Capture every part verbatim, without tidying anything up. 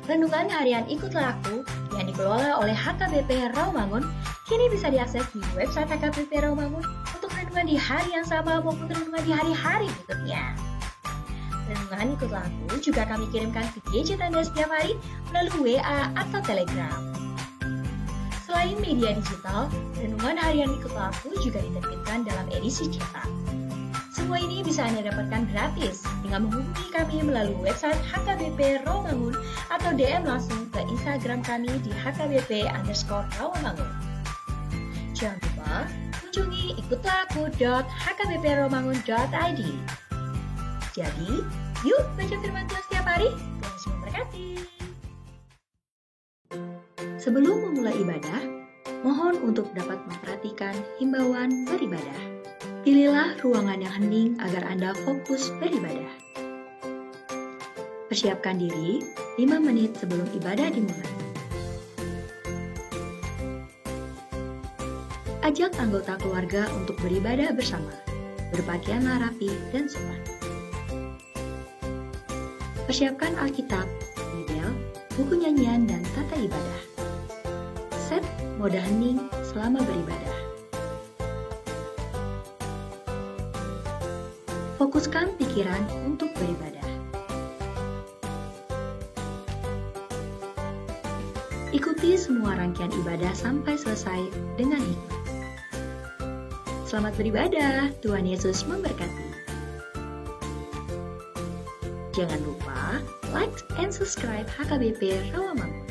Renungan harian Ikutlah Aku yang dikelola oleh H K B P Rawamangun kini bisa diakses di website H K B P Rawamangun untuk renungan di hari yang sama maupun renungan di hari-hari berikutnya. Renungan Ikutlah Aku juga kami kirimkan ke gadget Anda setiap hari melalui W A atau Telegram. Selain media digital, renungan harian Ikutlah Aku juga diterbitkan dalam edisi cetak. Semua ini bisa Anda dapatkan gratis dengan menghubungi kami melalui website H K B P Rawamangun atau D M langsung ke Instagram kami di H K B P underscore Rawamangun. Jangan lupa kunjungi ikutlah aku dot H K B P rawamangun dot I D. Jadi, yuk baca firman Tuhan setiap hari. Tuhan Yesus memberkati. Sebelum memulai ibadah, mohon untuk dapat memperhatikan himbauan beribadah. Pilihlah ruangan yang hening agar Anda fokus beribadah. Persiapkan diri lima menit sebelum ibadah dimulai. Ajak anggota keluarga untuk beribadah bersama. Berpakaianlah rapi dan sopan. Persiapkan Alkitab, Bibel, buku nyanyian, dan tata ibadah. Set mode hening selama beribadah. Fokuskan pikiran untuk beribadah. Ikuti semua rangkaian ibadah sampai selesai dengan hikmat. Selamat beribadah, Tuhan Yesus memberkati. Jangan lupa like and subscribe H K B P Rawamangun.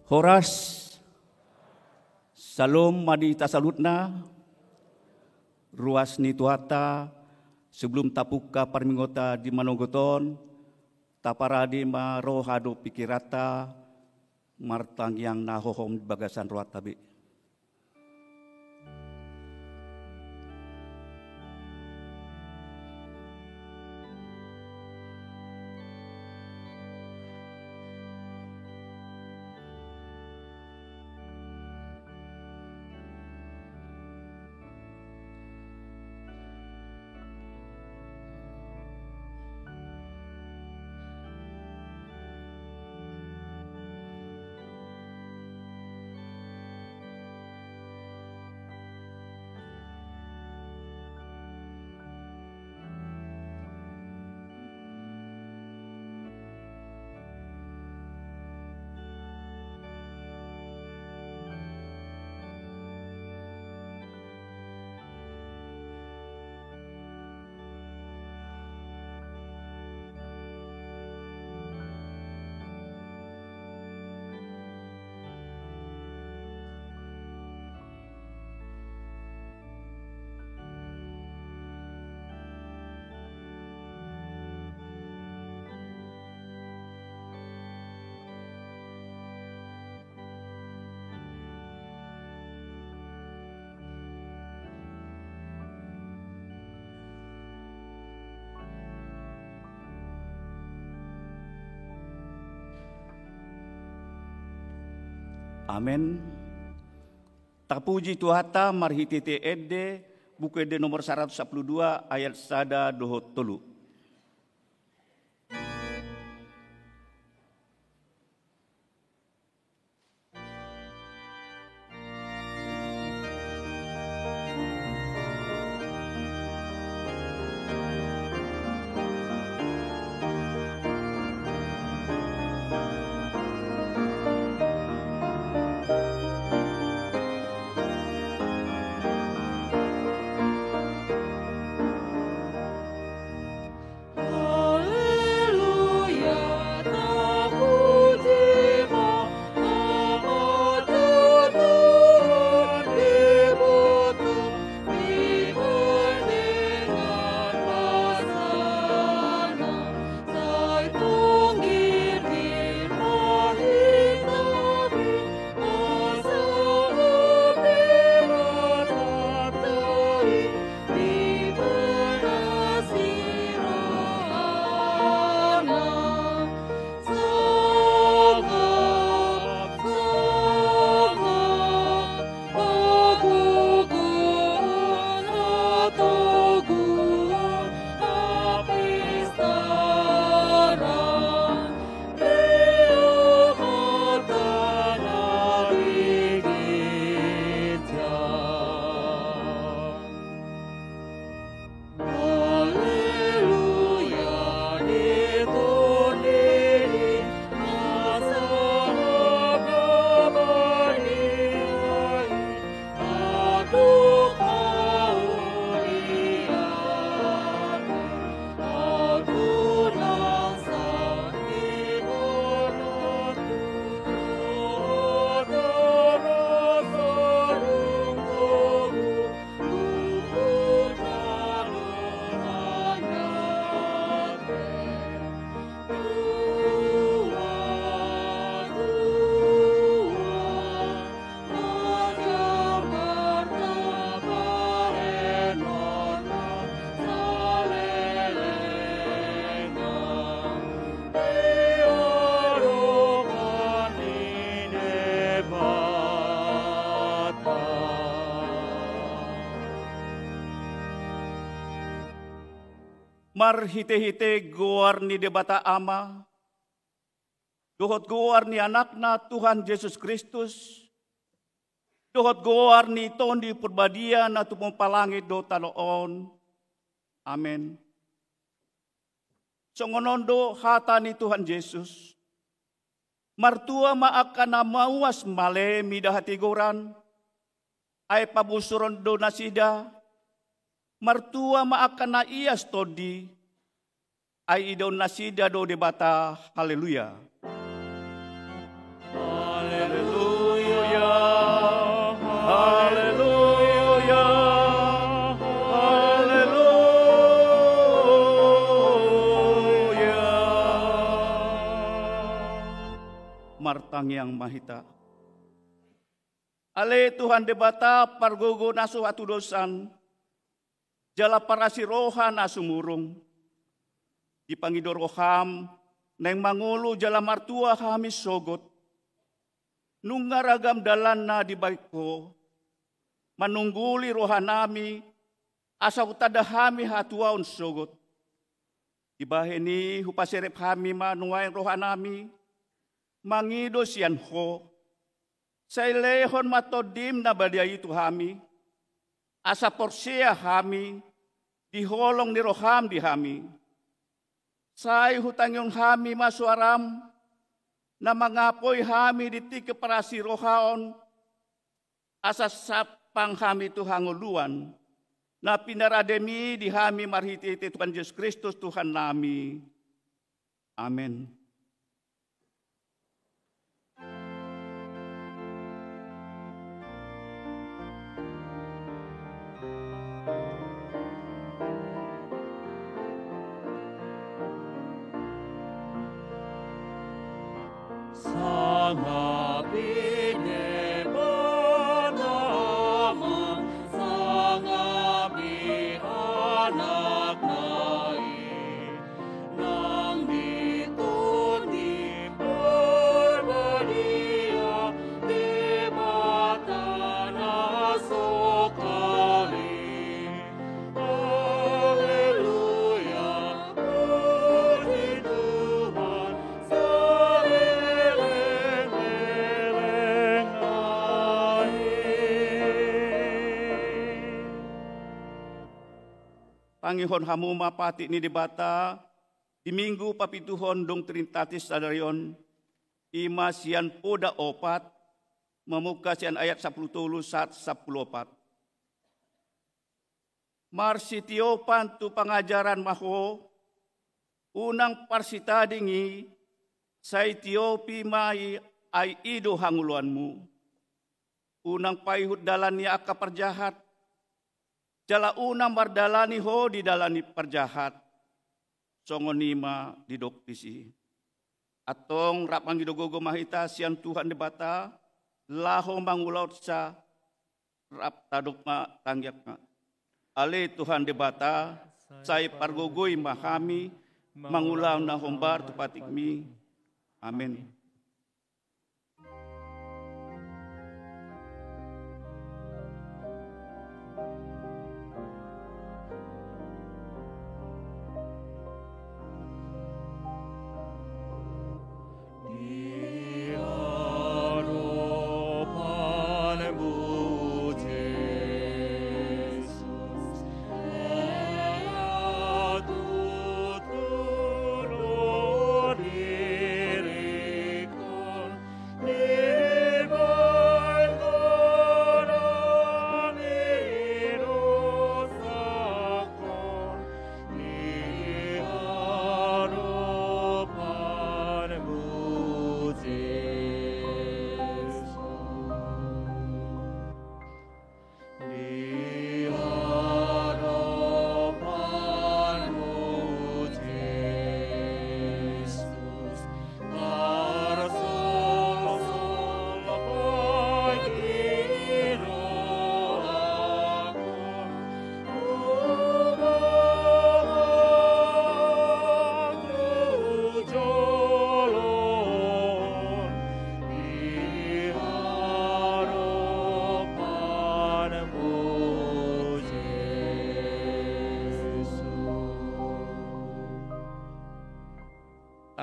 Horas. Syalom ma di hita saluhutna. Ruas ni Tuhanta, sebelum tapungka parmingota di manogot on, taparade ma roha dohot pikiranta, martangiang na hohom di bagasan rohanta be. Amen. Tapuji Tuhanta marhitehite ende, Buku Ende nomor saratus sampulu dua ayat sada dohot tolu. Marhite-hite goar ni Debata Ama, dohot goar ni Anakna Tuhan Jesus Kristus, dohot goar ni Tondi Porbadia na tumompa langit dohot tano on. Amen. Songon on do hata ni Tuhan Jesus: Martua ma angka na mauas male mida hatigoran, ai pabusuron do nasida. Martua ma angka na ias tondi, ai idaon nasida do Debata. Haleluya. Haleluya. Haleluya. Haleluya. Martangiang ma hita. Ale Tuhan Debata, pargogo na so hatudosan, jala parasi roha na sumurung. Dipangido roham naeng mangolu jala martua hami sogot. Nunga ragam dalan na dibahen Ho, manungguli rohanami, asa hutanda hami hatuaon sogot. Dibahen i hupaserep hami ma nuaeng rohanami, mangido sian Ho. Sai lehon ma Tondim na badia i tu hami, asa porsea hami di holong ni roham di hami. Sai hutangihon hami ma suaram, na mangapoi hami di tingki parasi roha on, asa sampang hami tu hangoluan na pinarademi di hami marhite-hite Tuhan Jesus Kristus Tuhannami. Amen. Sangapi Debata Ama, sangapi Anakna i, nang di Tondi Porbadia, Debata na sokali. Haleluya, puji Tuhan, saleleng-leleng ai. Tangihon hamu ma patik ni Debata di Minggu papituhon dung Trinitatis sadari on, i ma sian Poda opat, mamungka sian ayat sampulu tolu sahat sampulu opat. Marsitiopan tu pangajaran ma ho, unang parsitading i, sai tiopi ma i, ai i do hangoluanmu. Unang paihut dalan ni angka parjahat, jala unang mardalani ho di dalan ni parjahat. Songon i ma didok disi. Antong rap mangido gogo ma hita sian Tuhan Debata, laho mangulahonsa. Rap tadok ma tangiangta. Ale Tuhan Debata, sai pargogoi ma hami mangulahon na hombar tu patikmi. Amen.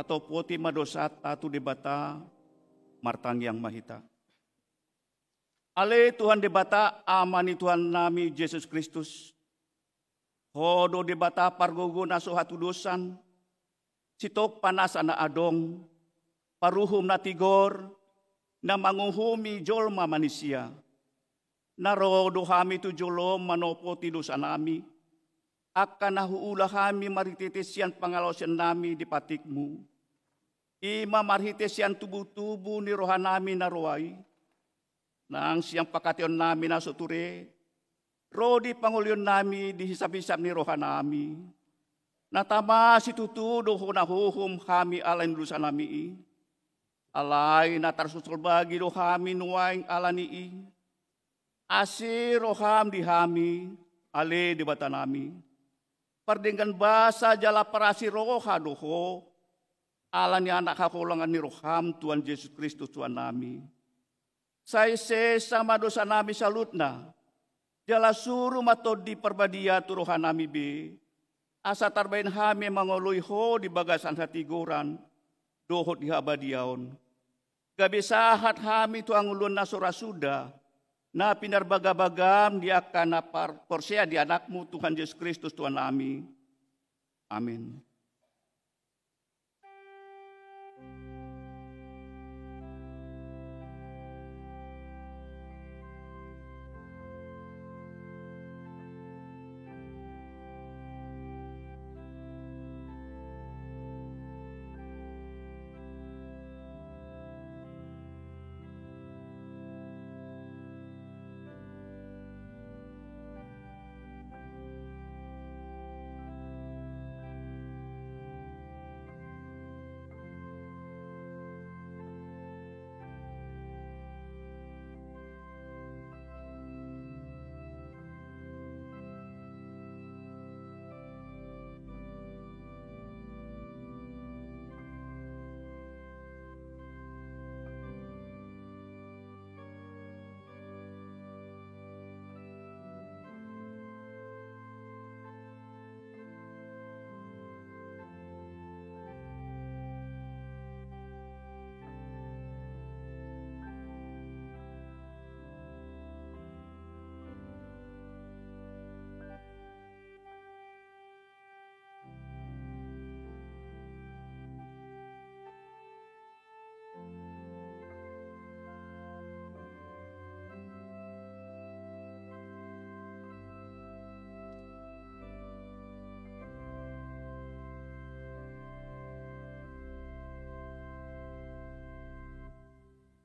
topoti ma dosanta tu Debata. Martangiang ma hita. Ale Tuhan Debata, Ama ni Tuhannami Jesus Kristus, Ho do Debata pargogo na so hatudosan, sitompa nasa na adong, paruhum na tigor, na manguhumi jolma manisia. Na ro do hami tu jolom manopoti dosanami, angka na huula hami marhitehite sian pangalaosionnami di patikmu. I ma marhite sian tubutubu ni rohanami na roa i, nang sian pangkataionnami na so ture, ro di pangolionnami di hisaphisap ni rohanami. Na tama situtu do Ho na huuhum hami ala ni dosanami i. Alai na tarsolsol bagi do hami nuaeng ala ni i. Asi roham di hami, ale Debatanami. Pardenggan basa jala parasi roha do Ho, ala ni Anak haholongan ni roham Tuhan Jesus Kristus Tuhannami. Sai sesa ma dosanami saluhutna, jala suru ma Tondi Parbadia tu rohanami be, asa tarbahen hami mangoloi Ho di bagasan hatigoran dohot di habadiaon. Gabe sahat hami tu hangoluan na so ra suda, na pinarbagabagam di angka na par-, porsea di Anakmu Tuhan Jesus Kristus Tuhannami. Amin.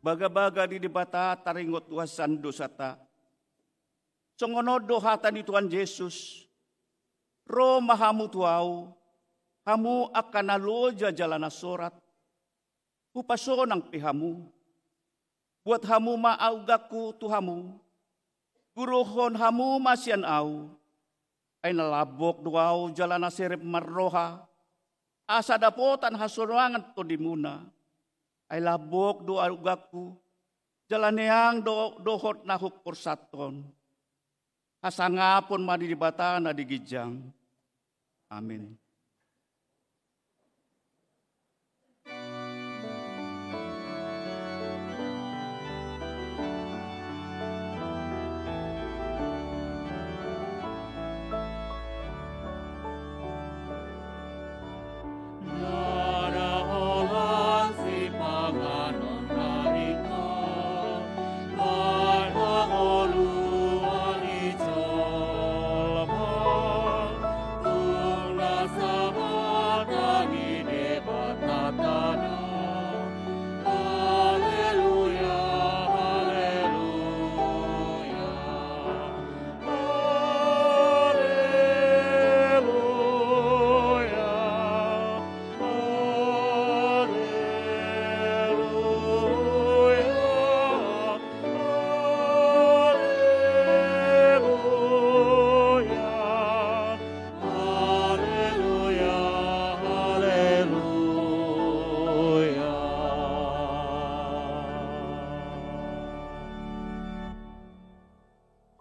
Bagabaga di Debata taringot tu hasesaan dosanta. Songon on do hata ni Tuhan Jesus: Ro ma hamu tu Ahu, hamu angka na loja jala na sorat, hupasonang pe hamu. Buat hamu ma auganku tu hamu, guruhon hamu ma sian Ahu. Ai na lambok do Ahu jala na serep marroha, asa dapotan hasonangan tondimuna. Ai lambok do auganku, jala neang do dohot na huporsathon. Hasangapon ma di Debata na di ginjang. Amin.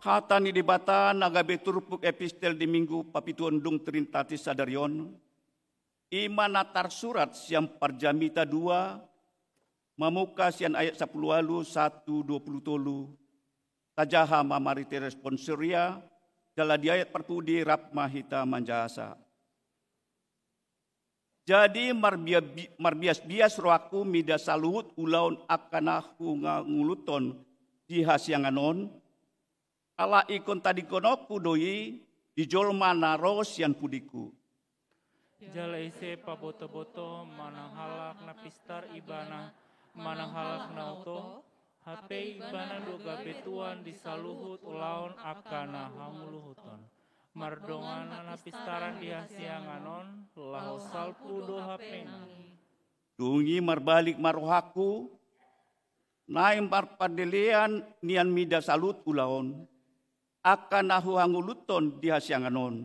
Hata ni Debata na gabe turpuk epistel di Minggu papituhon dung Trinitatis sadari on, I ma na tarsurat sian Parjamita dua, mamungka sian ayat sampulu ualu sahat tu dua pulu tolu. Tajaha ma marhite responsoria, jala di ayat parpudi rap ma hita manjahasa. Jadi marbia-, marbias-bias rohangku mida saluhut ulaon angka na huhangoluthon di hasiangan on, ala ingkon tadingkononku do i di jolma na ro sian pudingku. Jala ise pabotoboto manang halak na pistar ibana, manang halak na oto, hape ibana do gabe tuan di saluhut ulaon angka na hangoluhon. Mardongan na pistaran di hasiangan on, laho salpu do hape nang i. Dung i marbalik ma rohangku, naeng marpandelean nian mida saluhut ulaon angka na huhangoluthon di hasiangan on.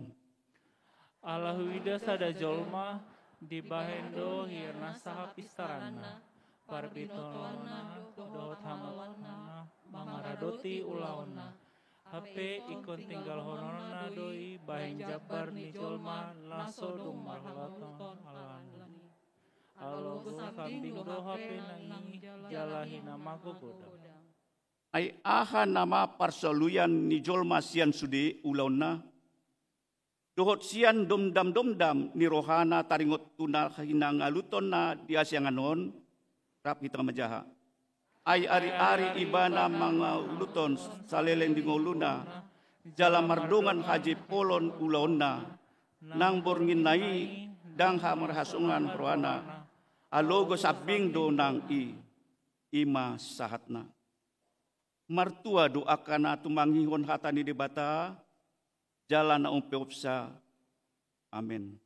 Ala huida sada jolma, dibahen do hir na sahat pistaranna, parbitolonna dohot hangoluonna mangaradoti ulaonna. Hape ingkon tinggalhononna do i bahen jambar ni jolma na so dung marhalto alani. Alogo sambing do hape nang i jala hinamangogodang. Ai aha nama parsoluan ni jolma sian sude ulaonna, dohot sian domdamdomdam ni rohana taringot tu na hinangoluthonna di hasiangan on? Rap hita manjaha. Ai ariari ibana mangoluthon saleleng di ngoluna, jala mardongan hajepolon ulaonna, nang bornginna i ndang hamarhasongan rohana, alogo sambing do nang i. I ma sahatna. Martua do angka na tumangihon hata ni Debata, jala na umpeopsa. Amen.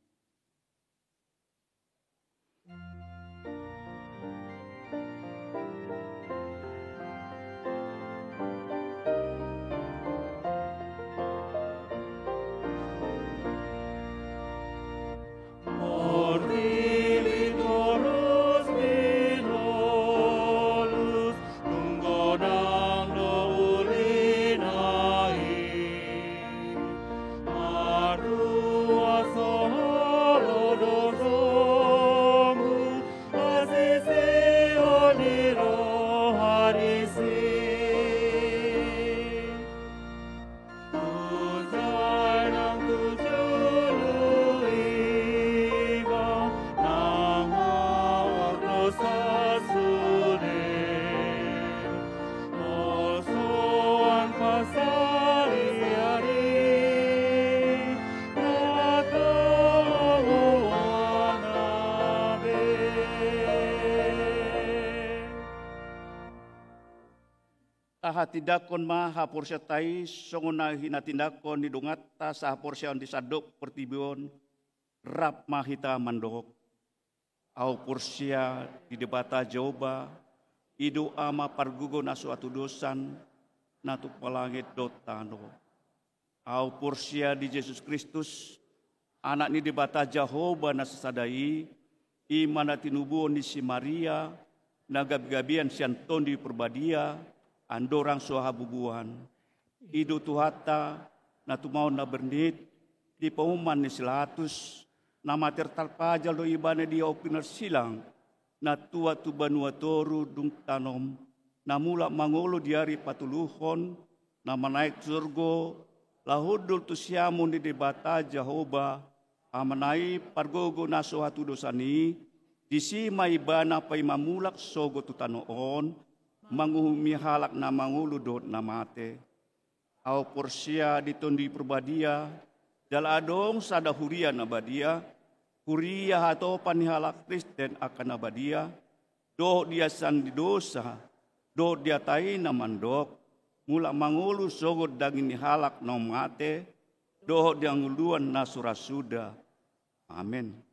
Tahatindangkon ma haporseaonta i songon na hinatindangkon ni donganta sahaporseaon di sandok portibi on. Rap ma hita mandok. Ahu porsea di Debata Jahowa, i do Ama pargogo na so hatudosan, na tumpak langit dohot tano. Ahu porsea di Jesus Kristus, Anak ni Debata Jahowa na sasada i, i ma na tinubuhon ni si Maria, na gabegabean sian Tondi Parbadia, andorang so habubuhan. I do Tuhanta, na tumaon na bernit, di pahuman ni si Latus, na mater tarpajal do ibana di ahu pinarsilang, na tua tu banua toru dung tanom, na mulak mangolu di ari patoluhon, na manaek tu surgo, laho hundul tu siamun ni Debata Jahowa, Amana i pargogo na so hatudosan i, disi ma ibana paima mulak sogot tu tano on, manguhumi halak na mangolu dohot na mate. Ahu porsea di Tondi Parbadia, jala adong sada huria na badia, huria hatopan ni halak Kristen angka na badia, dohot di asa ni dosa, dohot di hata i na mandok, mulak mangolu sogot daging ni halak na mate, dohot di hangoluan na so ra suda. Amen.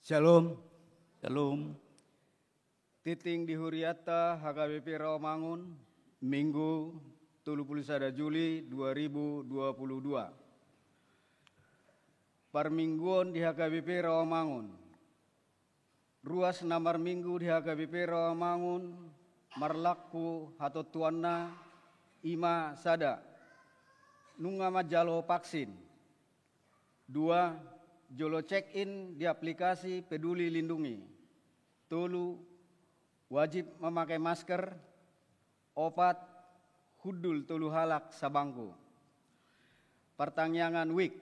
Shalom. Shalom. Tinting di hurianta H K B P Rawamangun, Minggu, tolu pulu sada Juli dua ribu dua pulu dua. Parmingguon di H K B P Rawamangun. Ruas na marminggu di H K B P Rawamangun marlaku hatontuanna, i ma sada, nunga manjalo vaksin. Dua, jolo check-in di aplikasi Peduli Lindungi. Tolu, wajib memakai masker. Opat, hundul tolu halak sabangku. Partangiangan WIB.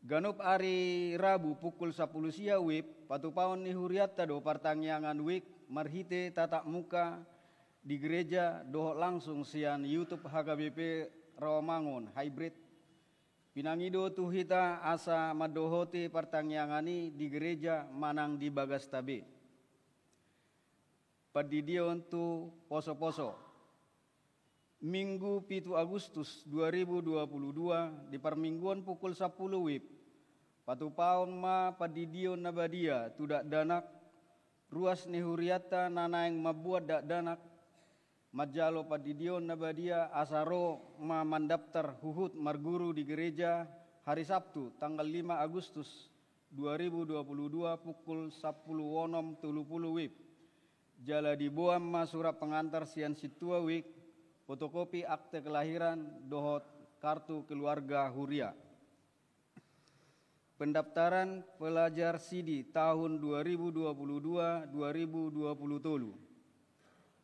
Ganup ari Rabu pukul sampulu sia WIB, patupaon ni hurianta do partangiangan WIB marhite tatap muka di gereja dohot langsung sian YouTube H K B P Rawamangun hybrid. Pinangido tu hita asa mandohoti partangiangan i di gereja manang di bagasta be. Pandidion tu poso-poso. Minggu pitu Agustus dua ribu dua pulu dua, di parmingguon pukul sampulu WIB, patupaon ma pandidion na badia tu dakdanak. Ruas ni hurianta na naeng mambuat dakdanak manjalo pandidion na badia asa ro ma mandaptar huhut marguru di gereja hari Sabtu tanggal lima Agustus dua ribu dua puluh dua pukul sampulu onom tolu puluh WIB. Jala diboan ma surat pengantar sian sintua WIB, fotokopi akte kelahiran dohot kartu keluarga huria. Pendaftaran pelajar sidi tahun dua ribu dua puluh dua dua ribu dua puluh tolu.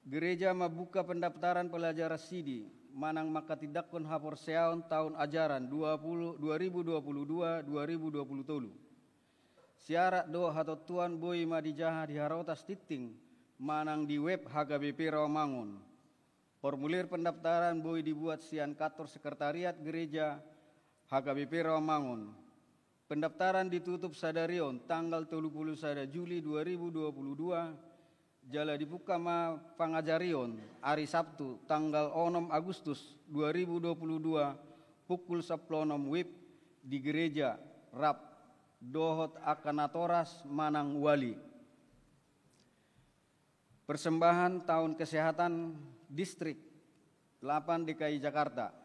Gereja mambuka pendaftaran pelajar sidi manang manghatindanghon haporseaon tahun ajaran dua puluh, dua ribu dua puluh dua dua ribu dua puluh tolu. Syarat dohot hatontuan boi ma dijaha di harotas tinting manang di web H K B P Rawamangun. Formulir pendaftaran boi dibuat sian kantor sekretariat gereja H K B P Rawamangun. Pendaftaran ditutup sadari on tanggal tolu puluh sada Juli dua ribu dua puluh dua, jala dibuka ma pangajarion ari Sabtu tanggal onom Agustus dua ribu dua puluh dua pukul sampulu onom WIB di gereja rap dohot angka natoras manang wali. Persembahan tahun kesehatan distrik delapan D K I Jakarta.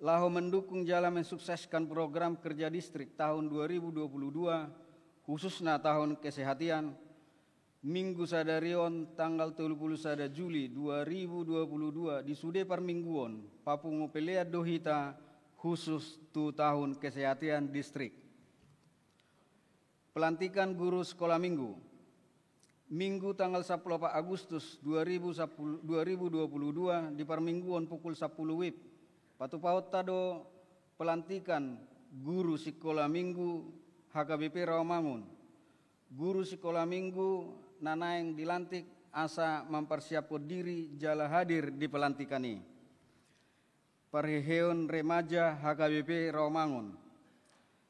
Laho mendukung jala mensukseskan program kerja distrik tahun dua ribu dua puluh dua, khususna tahun kesehatan, Minggu sadari on tanggal tolu puluh sada Juli dua ribu dua puluh dua, di sude parmingguon papungu pelean do hita khusus tu tahun kesehatan distrik. Pelantikan guru sekolah minggu. Minggu tanggal sampulu opat Agustus dua ribu sampulu, dua ribu dua puluh dua, di parmingguon pukul sampulu WIB, patupaonta do pelantikan guru sikola minggu H K B P Rawamangun. Guru sikola minggu na naeng dilantik asa mamparsiaphon diri jala hadir di pelantikan i. Parheheon remaja H K B P Rawamangun.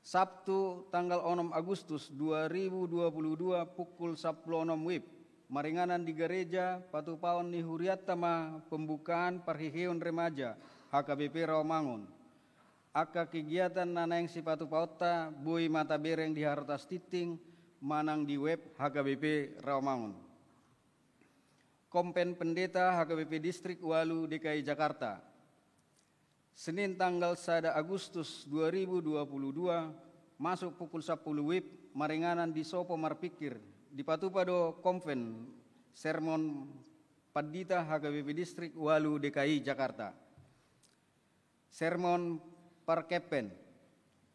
Sabtu tanggal onom Agustus dua ribu dua puluh dua pukul sampulu onom WIB, maringanan di gareja patupaon ni hurianta ma pembukaan parheheon remaja H K B P Rawamangun. Angka kegiatan na naeng sipatupaonta boi ma tabereng di harotas tinting manang di web H K B P Rawamangun. Konven Pendeta H K B P Distrik ualu D K I Jakarta. Senin tanggal sada Agustus dua ribu dua puluh dua, masuk pukul sampulu WIB, maringanan di Sopo Marpikir, dipatupa do konven sermon pandita H K B P Distrik ualu D K I Jakarta. Sermon parkepeng.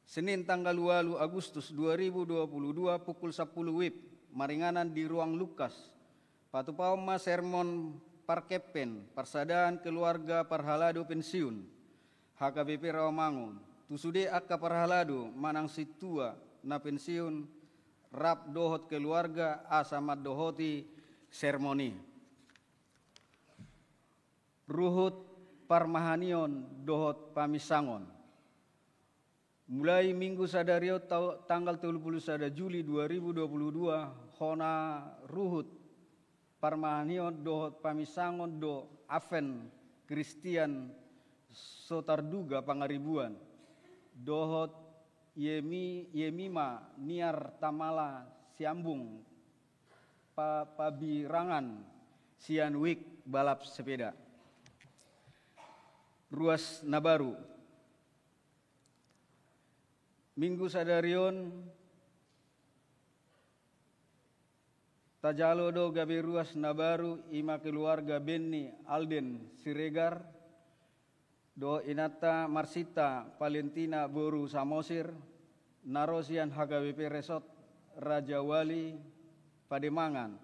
Senin tanggal ualu Agustus dua ribu dua puluh dua pukul sampulu WIB, maringanan di Ruang Lukas. Patupaon ma sermon parkepeng parsadaan keluarga parhalado pensiun H K B P Rawamangun. Tu sude angka parhalado manang sintua na pensiun rap dohot keluarga asa mandohoti sermon i. Ruhut parmahanion dohot paminsangon. Mulai Minggu sadari on tau-, tanggal tolu puluh sada Juli dua ribu dua puluh dua, hona ruhut parmahanion dohot paminsangon do Advent Kristian so tarduga pangaribuan dohot Yemi-, Yemima Niar Tamala Siambung, pa-, Pabirangan sian Wik balap sepeda. Ruas na baru. Minggu sadari on tajalo do gabe ruas na baru, i ma keluarga Benny Alden Siregar dohot inanta Marsinta Valentina boru Samosir, na ro sian H K B P Resort Rajawali Pademangan.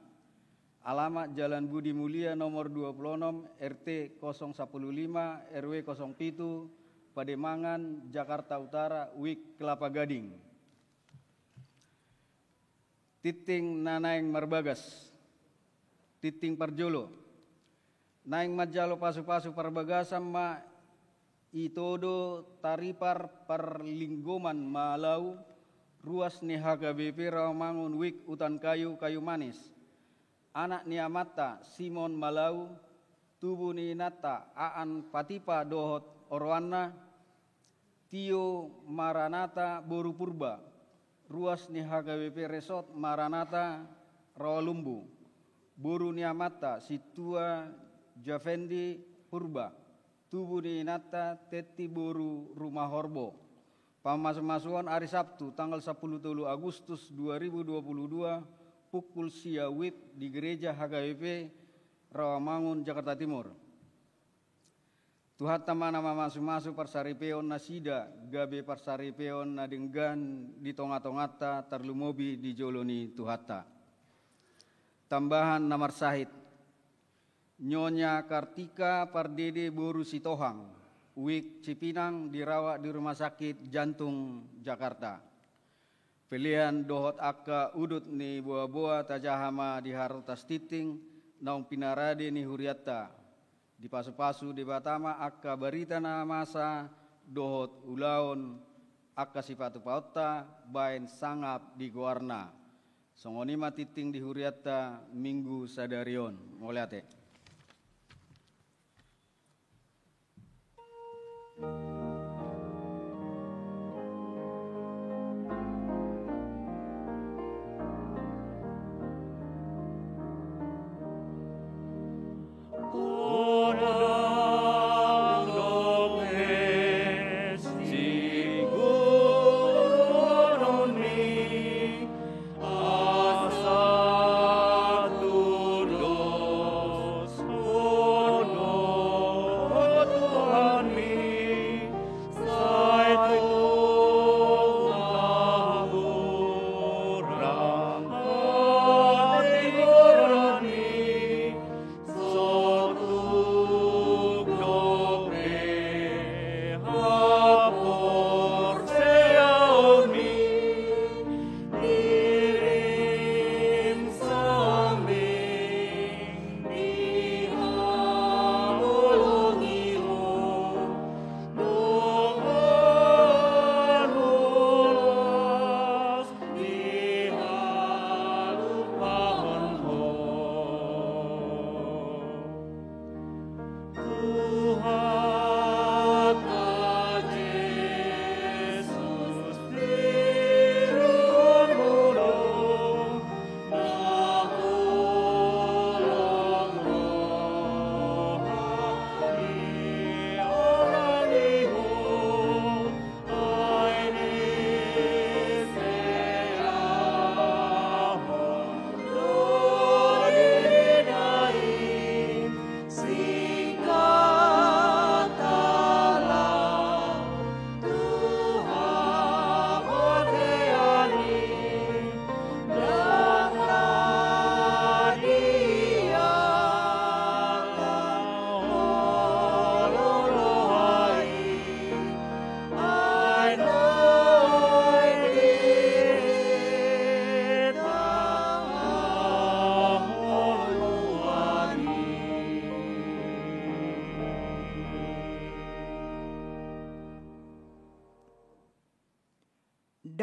Alamat Jalan Budi Mulia nomor dua puluh enam, R T kosong sapuluh lima, R W kosong pitu, Pademangan, Jakarta Utara, Wik Kelapa Gading. Tinting na naeng marbagas. Tinting parjolo. Naeng manjalo pasu-pasu parbagasan ma ito do taripar parlinggoman Malau, ruas ni H K B P Rawamangun Wik Utan Kayu, Kayu Manis. Anak ni amanta Simon Malau, tubu ni inanta Aan Patipa dohot oroanna, Tio Maranata boru Purba, ruas ni H K B P Resort Maranata Rawalumbu, boru ni amanta Sintua Javendi Purba, tubu ni inanta Tetti boru Rumahorbo. Pamasu-masuon ari Sabtu tanggal sapuluh tolu Agustus dua ribu dua puluh dua, pukul sia WIB di Gereja H K B P Rawamangun, Jakarta Timur. Tuhanta ma na mamasu-masu parsaripeon nasida, gabe parsaripeon na denggan di tonga-tonganta, tarlumobi di jolo ni Tuhanta. Tambahan na marsahit. Nyonya Kartika Pardede boru Sitohang, Wik Cipinang, dirawat di Rumah Sakit Jantung Jakarta. Pelean dohot angka udut ni boa-boa tajaha ma di haroro tinting naung pinarade ni hurianta. Dipasu-pasu Debata ma angka barita na masa dohot ulaon angka sipatupaonta baen sangap di goarna. Songon i ma tinting di hurianta Minggu sadari on. Mauliate.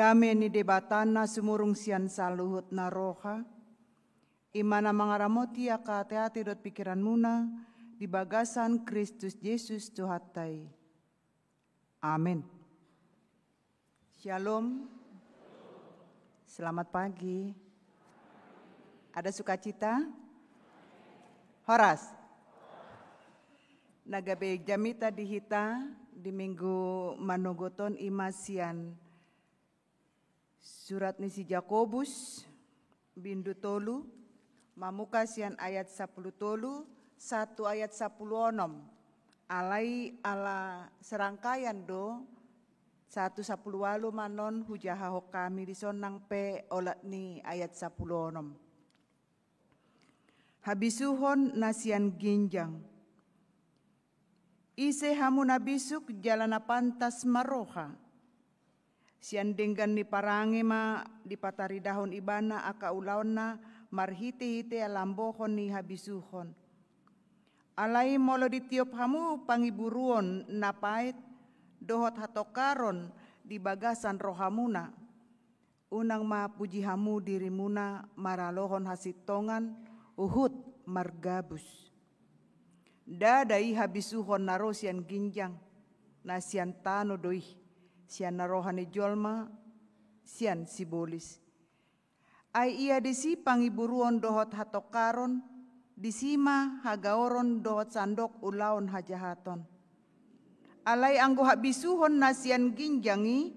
Dame ni Debata na sumurung sian saluhut na roha, i ma na mangaramoti angka ateate dohot pingkiranmuna di bagasan Kristus Jesus Tuhanta i. Amen. Shalom. Selamat pagi. Ada sukacita? Horas. Na gabe jamita di hita di minggu manogot on ima sian surat ni si Jakobus, bindu tolu, mamungka sian ayat sapulu tolu sahat tu ayat sapulu onom. Alai ala serangkaian do, sahat tu sapulu ualu ma non hujahahon hami dison nang pe olat ni ayat sapulu onom. Habisuhon na sian ginjang. Ise hamu na bisuk jala na pantas marroha? Sian denggan ni parange ma dipataridahon ibana angka ulaonna marhitehite lambohon ni habisuhon. Alai molo ditiop hamu pangiburuon na paet dohot hatongkaron di bagasan rohamuna, unang ma puji hamu dirimuna maralohon hasintongan huhut margabus. Ndada i habisuhon na ro sian ginjang, na sian tano do i, sian na roha ni jolma, sian sibolis. Ai ia disi pangiburuon dohot hatongkaron, disi ma hagaoron dohot sandok ulaon hajahaton. Alai anggo habisuhon na sian ginjang i,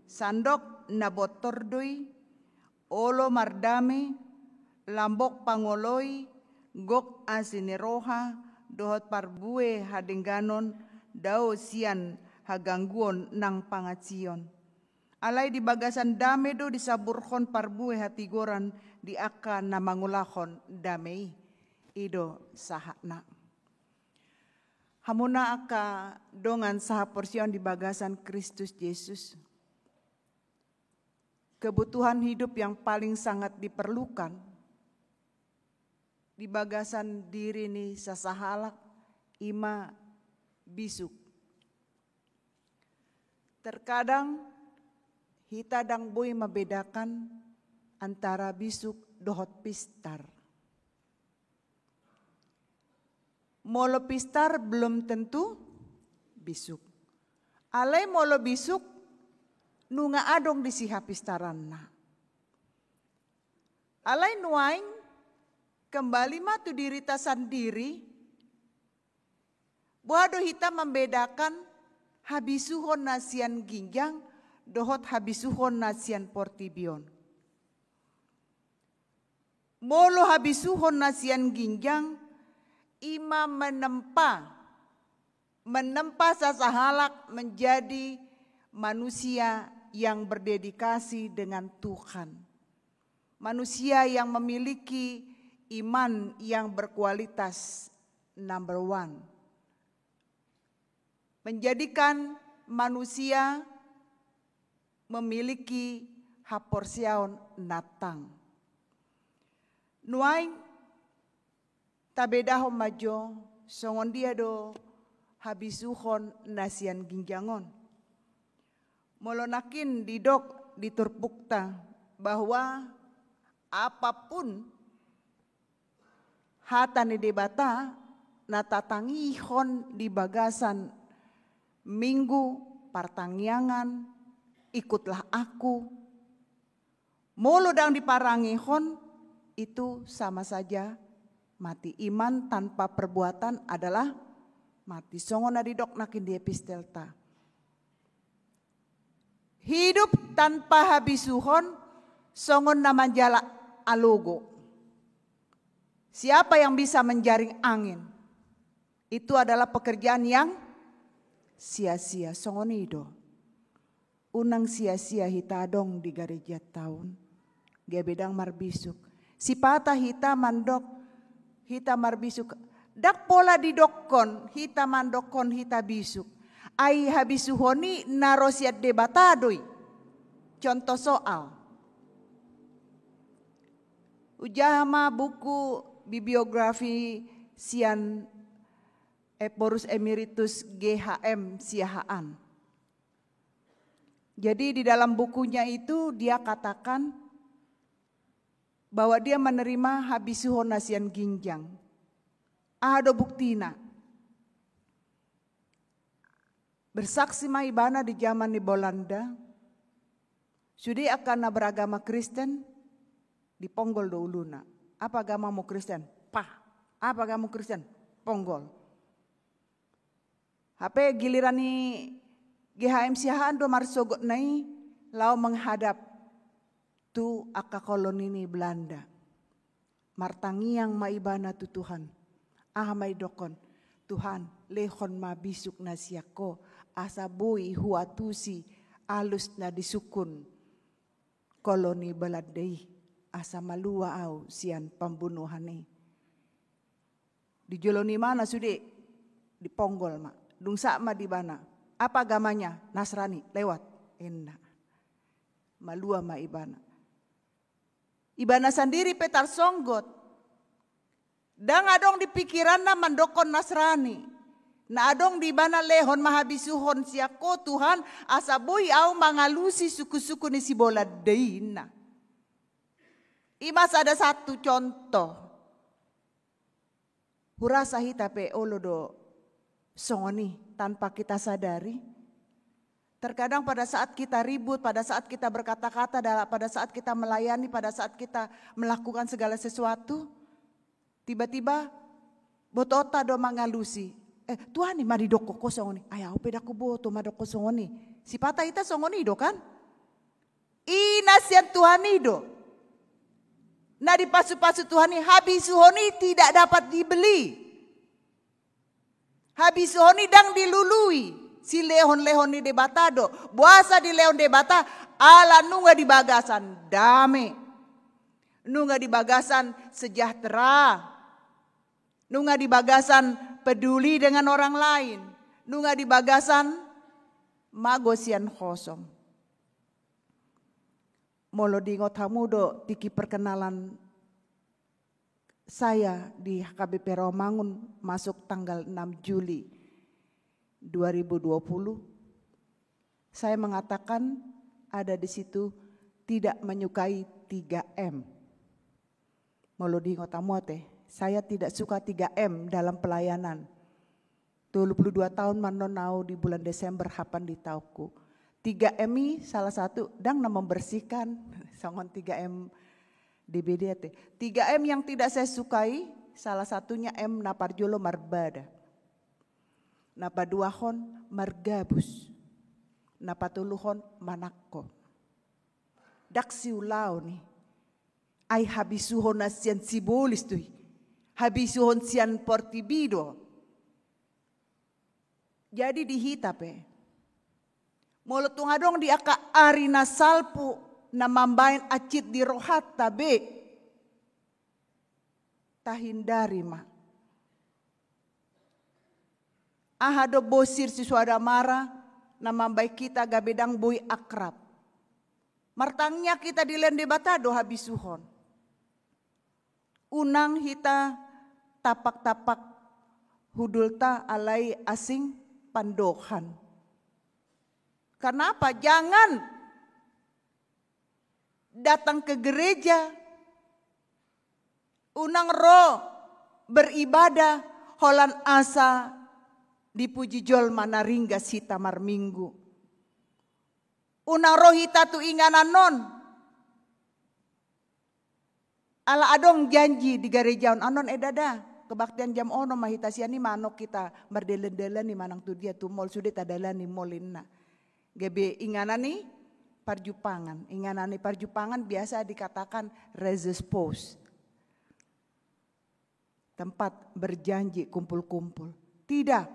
sandok na bontor do i, olo mardame, lambok pangoloi, gok asi ni roha, dohot parbue hadengganon, dao sian hagangguon nang pangansion. Alai di bagasan dame do disaburhon parbue hatigoran di angka na mangulahon dame i. I do sahatna. Hamuna angka dongan sahaporseaon di bagasan Kristus Jesus. Kebutuhan hidup yang paling sangat diperlukan di bagasan diri ni sasahalak ima bisuk. Terkadang hita ndang boi mambedakan antara bisuk dohot pistar. Molo pistar belum tentu bisuk. Alai molo bisuk nunga adong disi hapistaranna. Alai nuaeng kembali ma tu dirita sandiri, boha do hita mambedakan habisuhon na sian ginjang dohot habisuhon na sian portibi on. Molo habisuhon na sian ginjang, ima menempa, menempa sasahalak menjadi manusia yang berdedikasi dengan Tuhan. Manusia yang memiliki iman yang berkualitas number one. Menjadikan manusia memiliki haporseaon na tang. Nuaeng tabedahon ma jo songon dia do habisuhon na sian ginjang on. Molo nangkin didok di turpukta bahwa apapun hata ni Debata na tatangihon di bagasan Minggu partangiangan, ikutlah aku. Molo ndang diparangehon, itu sama saja mati. Iman tanpa perbuatan adalah mati. Songon na didok nangkin di epistelta. Hidup tanpa habisuhon songon na manjala alogo. Siapa yang bisa menjaring angin? Itu adalah pekerjaan yang sia-sia. Songon i do. Unang sia-sia hita adong di gareja taon. Gabe ndang marbisuk. Sipata hita mandok, hita marbisuk. Ndang pola didokkon hita mandokkon hita bisuk. Ai habisuhon i na ro sian Debata do i. Contoh soal. Hujaha ma buku bibliografi sian Ephorus Emeritus G H M Siahaan. Jadi di dalam bukunya itu dia katakan bahwa dia menerima habisuhon na sian ginjang. Aha do buktina? Bersaksi ma ibana di zaman ni Bolanda, Sude angka na beragama Kristen, diponggol do uluna. Apa agamamu Kristen? Pah. Apa agamamu Kristen? Ponggol. Hape giliran ni G H M Siahaan do marsogot na i laho menghadap tu angka koloni ni Belanda. Martangiang ma ibana tu Tuhan. Aha ma didokkon? Tuhan, lehon ma bisuk na sian Ho, asa boi huantusi alus na disungkun koloni Belanda i, asa malua au sian pambunuhan i. Di jolo ni ibana sude, diponggol ma. Dung sahat ma di ibana. Apa agamanya? Nasrani. Lewat. Inna. Malua ma ibana. Ibana sandiri pe tarsonggot. Ndang adong di pikiranna mandokkon Nasrani. Na adong di ibana, lehon ma habisuhon sian Ho Tuhan, asa boi au mangalusi suku-suku ni si Belanda i, inna. I ma sada satu contoh. Hurasa hita pe olo do songon i tanpa kita sadari. Terkadang pada saat kita ribut, pada saat kita berkata-kata, dala-, pada saat kita melayani, pada saat kita melakukan segala sesuatu, tiba-tiba botoonta do mangalusi. Eh, Tuhan, i ma didokkon Ho songon i. Ai au pe ndang huboto mandokkon songon i. Sipata hita songon i do kan? I na sian Tuhan i do. Na dipasu-pasu Tuhan i, habisuhon i tidak dapat dibeli. Habisuhon i ndang dilului, silehon-lehon ni Debata do. Boasa dilehon Debata? Ala nunga di bagasan dame. Nunga di bagasan sejahtera. Nunga di bagasan peduli dengan orang lain. Nunga di bagasan mago sian hosom. Molo diingot hamu do tingki perkenalan saya di H K B P Rawamangun masuk tanggal enam Juli dua ribu dua puluh, saya mengatakan ada di situ tidak menyukai tiga M. Molo diingot hamu ate, saya tidak suka tiga M dalam pelayanan. Tolu puluh dua tahun ma annon au di bulan Desember hapan di taonku. Tiga M i salah satu ndang na membersihkan, songon tiga M D B D ate. Tiga M yang tidak saya sukai, salah satunya M na parjolo marbada. Na paduahon margabus. Na patoluhon manangko. Ndang siulaon i. Ai habisuhon na sian sibolis do i. Habisuhon sian portibi do. Jadi di hita pe, molo tung adong di angka ari na salpu na mambaen ancit di rohanta be, tahindari ma. Aha do bosir si suada mara na mambaen hita gabe ndang boi akrab? Martangiang hita dilehon Debata do habisuhon. Unang hita tapak-tapak hundulta alai asing pandohan. Kenapa? Jangan datang ke gereja, unang ro beribadah holan asa dipuji jolma na ringgas hita marminggu. Unang ro hita tu inganan on. Ala adong janji di gareja on, annon e ndada, kebaktian jam onom ma hita, sian i manuk hita mardalan-dalan i manang tu dia tu mall, sude tadalan i mall inna. Gabe inganan ni parjumpangan. Inganan ni parjumpangan biasa dikatakan religious post. Tempat berjanji kumpul-kumpul. Tidak.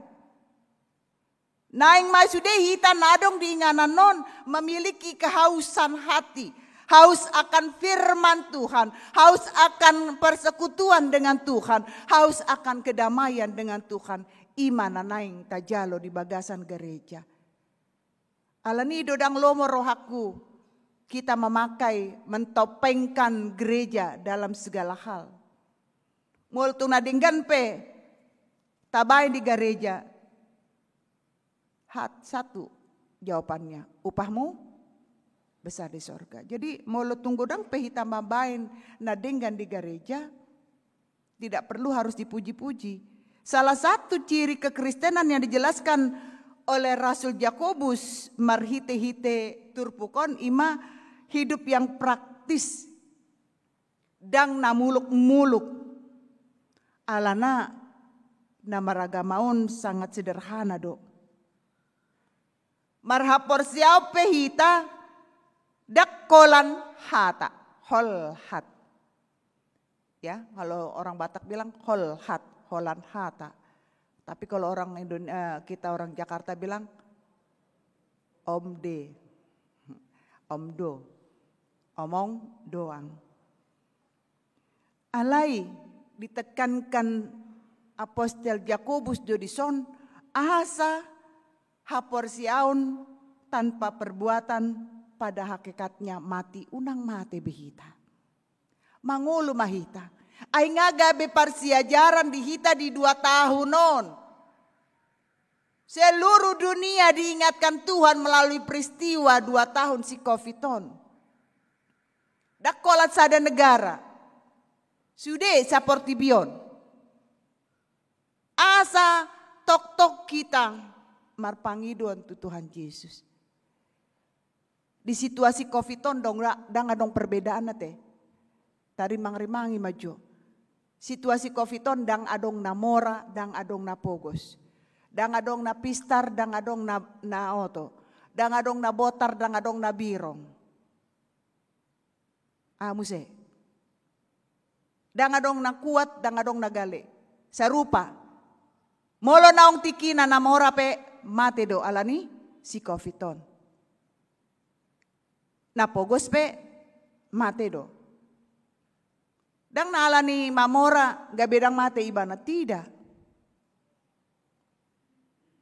Naeng ma sude hita na adong di inganan on memiliki kehausan hati. Haus akan firman Tuhan. Haus akan persekutuan dengan Tuhan. Haus akan kedamaian dengan Tuhan. I ma na naeng tajalo di bagasan gereja. Alani i do ndang lomo rohangku kita memakai, mentopengkan gereja dalam segala hal. Molo tung na denggan pe tabaen di gareja, hat satu jawabannya, upahmu besar di sorga. Jadi molo tung godang pe hita mambaen na denggan di gareja, tidak perlu harus dipuji-puji. Salah satu ciri kekristenan yang dijelaskan oleh Rasul Jakobus marhite-hite turpuk on i ma hidup yang praktis, ndang na muluk-muluk. Alana na maragama on sangat sederhana do. Marhaporseaon pe hita ndang holan hata, holhat. Ya, kalau orang Batak bilang holhat, holan hata. Tapi kalau orang Indon-, eh, kita orang Jakarta bilang omde, omdo, omong doang. Alai ditekankan apostel Jakobus do dison, asa haporseaon tanpa perbuatan pada hakikatnya mati, unang mate be hita. Mangolu ma hita. Ai nga gabe parsiajaran di hita di dua tahun on. Seluruh dunia diingatkan Tuhan melalui peristiwa dua tahun si covid on. Ndang holan sada negara. Sude saportibi on. Asa toktok hita marpangidoan tu Tuhan Jesus. Di situasi covid on ndang, ndang adong perbedaan ate. Tarimang-rimangi ma jo. Situasi covid on ndang adong na mora, ndang adong na pogos. Ndang adong na pistar, ndang adong na, na oto. Ndang adong na botar, ndang adong na birong. Ah, muse. Ndang adong na kuat, ndang adong na gale. Sarupa. Molo naung tingkina na mora pe mate do alani si covid on. Na pogos pe mate do. Ndang na alani mamora gabe ndang mate ibana, tidak.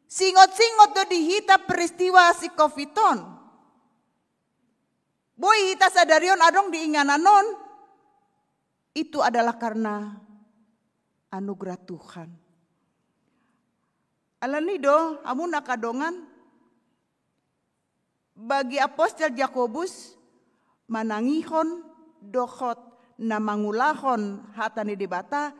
Singot-singot do di hita peristiwa si covid on. Boi hita sadari on adong di inganan on, itu adalah karena anugerah Tuhan. Alani do, hamu angka dongan, bagi apostel Jakobus, manangihon dohot na mangulahon hata ni Debata,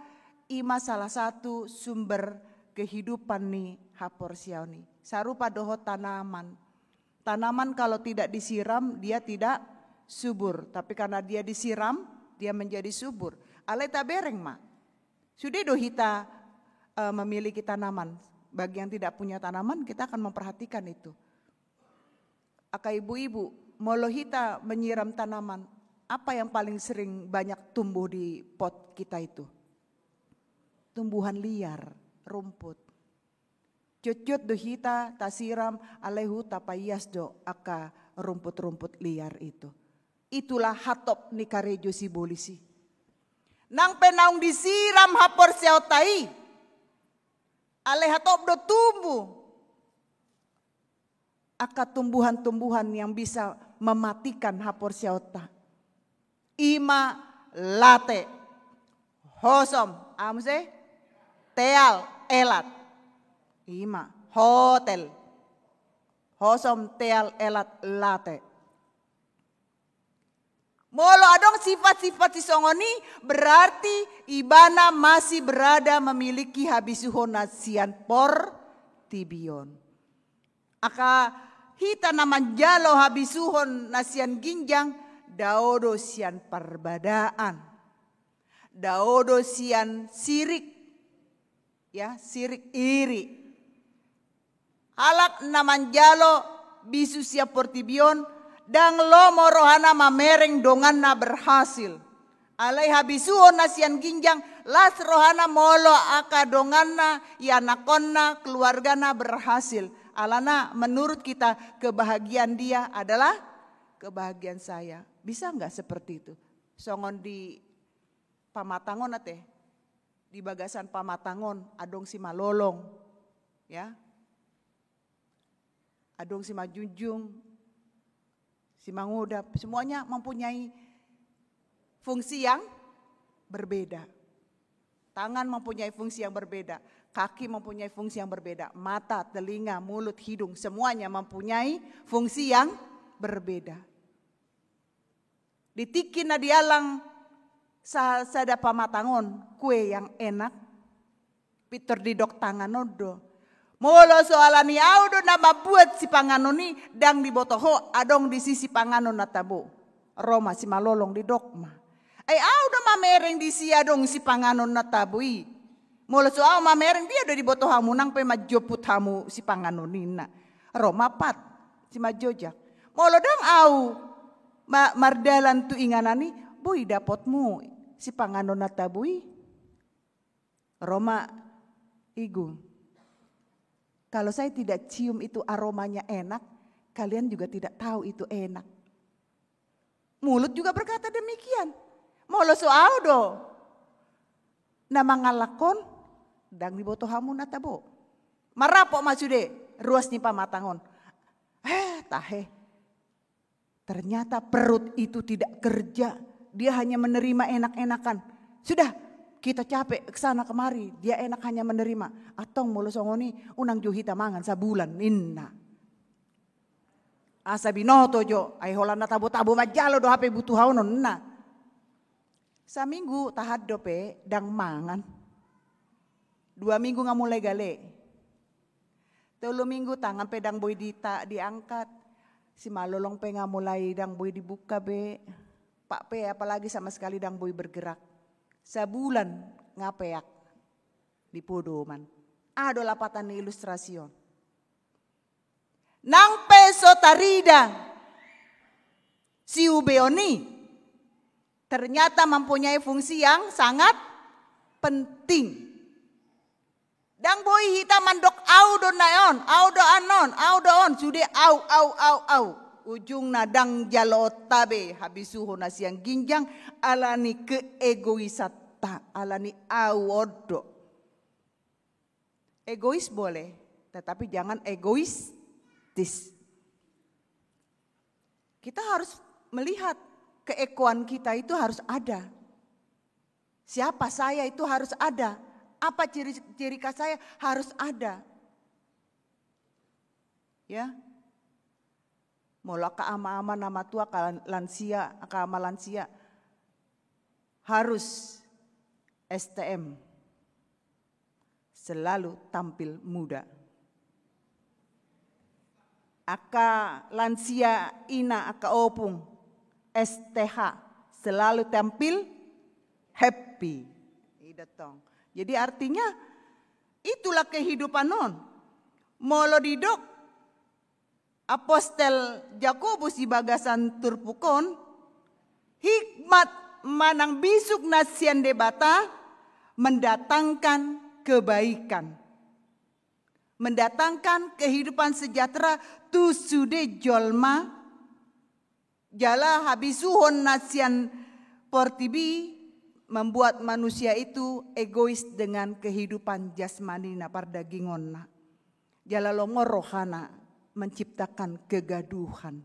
i ma salah satu sumber kehidupan ni haporseaon i. Sarupa dohot tanaman. Tanaman kalau tidak disiram, dia tidak subur. Tapi karena dia disiram, dia menjadi subur. Alai tabereng ma. Sude do hita, eh, memiliki tanaman. Bagi yang tidak punya tanaman, kita akan memperhatikan itu. Angka ibu-ibu, molo hita menyiram tanaman, apa yang paling sering banyak tumbuh di pot kita itu? Tumbuhan liar, rumput. Jotjot do hita tasiram, alai huta paias do angka rumput-rumput liar itu. Itulah hatop ni karejo sibolis i. Nang pe naung disiram haporseaonta i, alai hatop do tumbuh angka tumbuhan-tumbuhan yang bisa mematikan haporseaonta. I ma late, hosom, aha muse? Teal, elat. I ma, hotel. Hosom, teal, elat, late. Molo adong sifat-sifat sisongon i, berarti ibana masih berada memiliki habisuhon na sian portibi on. Angka hita na manjalo habisuhon na sian ginjang, dao do sian parbadaan. Dao do sian sirik. Ya, sirik, iri. Halak na manjalo bisu sian portibi on, ndang lomo rohana mamereng donganna berhasil. Alai habisuhon na sian ginjang, las rohana molo angka donganna, ianakhonna, keluargana berhasil. Alana menurut kita kebahagiaan dia adalah kebahagiaan saya. Bisa nggak seperti itu? Songon di pamatang on ate. Di bagasan pamatang on adong simalolong, ya. Adong simanjunjung, simangodap, semuanya mempunyai fungsi yang berbeda. Tangan mempunyai fungsi yang berbeda, kaki mempunyai fungsi yang berbeda, mata, telinga, mulut, hidung, semuanya mempunyai fungsi yang berbeda. Di tingki na dialang sa-, sada pamatang on, kue yang enak, pintor didok tangan on do. Molo so alani au do na mambuat sipanganon i, ndang diboto ho adong disi sipanganon na tabo. Ro ma simalolong, didok ma: Ai au do mamereng disi adong sipanganon na tabo i. Molo so au mamereng, dia do diboto hamu nang pe manjomput hamu sipanganon, ninna. Ro ma pat simanjojak: Molo ndang au ma-, mardalan tu inganan i, boi dapotmu sipanganon na tabo i? Ro ma Igu: Kalau saya tidak cium itu aromanya enak, kalian juga tidak tahu itu enak. Mulut juga berkata demikian. Molo so au do na mangalangkon, ndang diboto hamu na tabo. Marapot ma sude ruas ni pamatang on. Eh, tahe. Ternyata perut itu tidak kerja. Dia hanya menerima enak-enakan. Sudah, kita capek ke sana kemari. Dia enak hanya menerima. Antong molo songon i, unang jo hita mangan sabulan, ninna. Asa binoto jo, ai holan na tabo-tabo manjalo do hape butuhaonon, ninna. Saminggu tahan dope ndang mangan. Dua minggu nga mulai gale. Tolu minggu tangan pe ndang boi dita-, diangkat. Simalolong pe nga mulai ndang boi dibuka be. Pak pe apalagi sama sekali ndang boi bergerak. Sabulan nga peak di podoman. Aha do lapatan ni ilustrasi on? Nang pe so tarida siubeon i, ternyata mempunyai fungsi yang sangat penting. Ndang boi hita mandok: Au do na on, au do anon, au do on, sude au, au, au, au. Ujungna ndang jaloonta be habisuhon na sian ginjang, ala ni keegoisanta, ala ni au on do. Egois boleh, tetapi jangan egoistis. Kita harus melihat keekoan kita itu harus ada. Siapa saya itu harus ada. Apa ciri, ciri khas saya harus ada. Ya. Molo angka ama-ama na matua, angka lan-, lansia, angka ama lansia, harus S T M, selalu tampil muda. Angka lansia ina, angka opung, S T H, selalu tampil happy. I do tong. Jadi artinya, itulah kehidupan on. Molo didok Apostel Jakobus di bagasan turpuk on, hikmat manang bisuk na sian Debata mendatangkan kebaikan, mendatangkan kehidupan sejahtera tu sude jolma, jala habisuhon na sian portibi membuat manusia itu egois dengan kehidupan jasmani na pardagingonna. Jala lomo rohana menciptakan kegaduhan.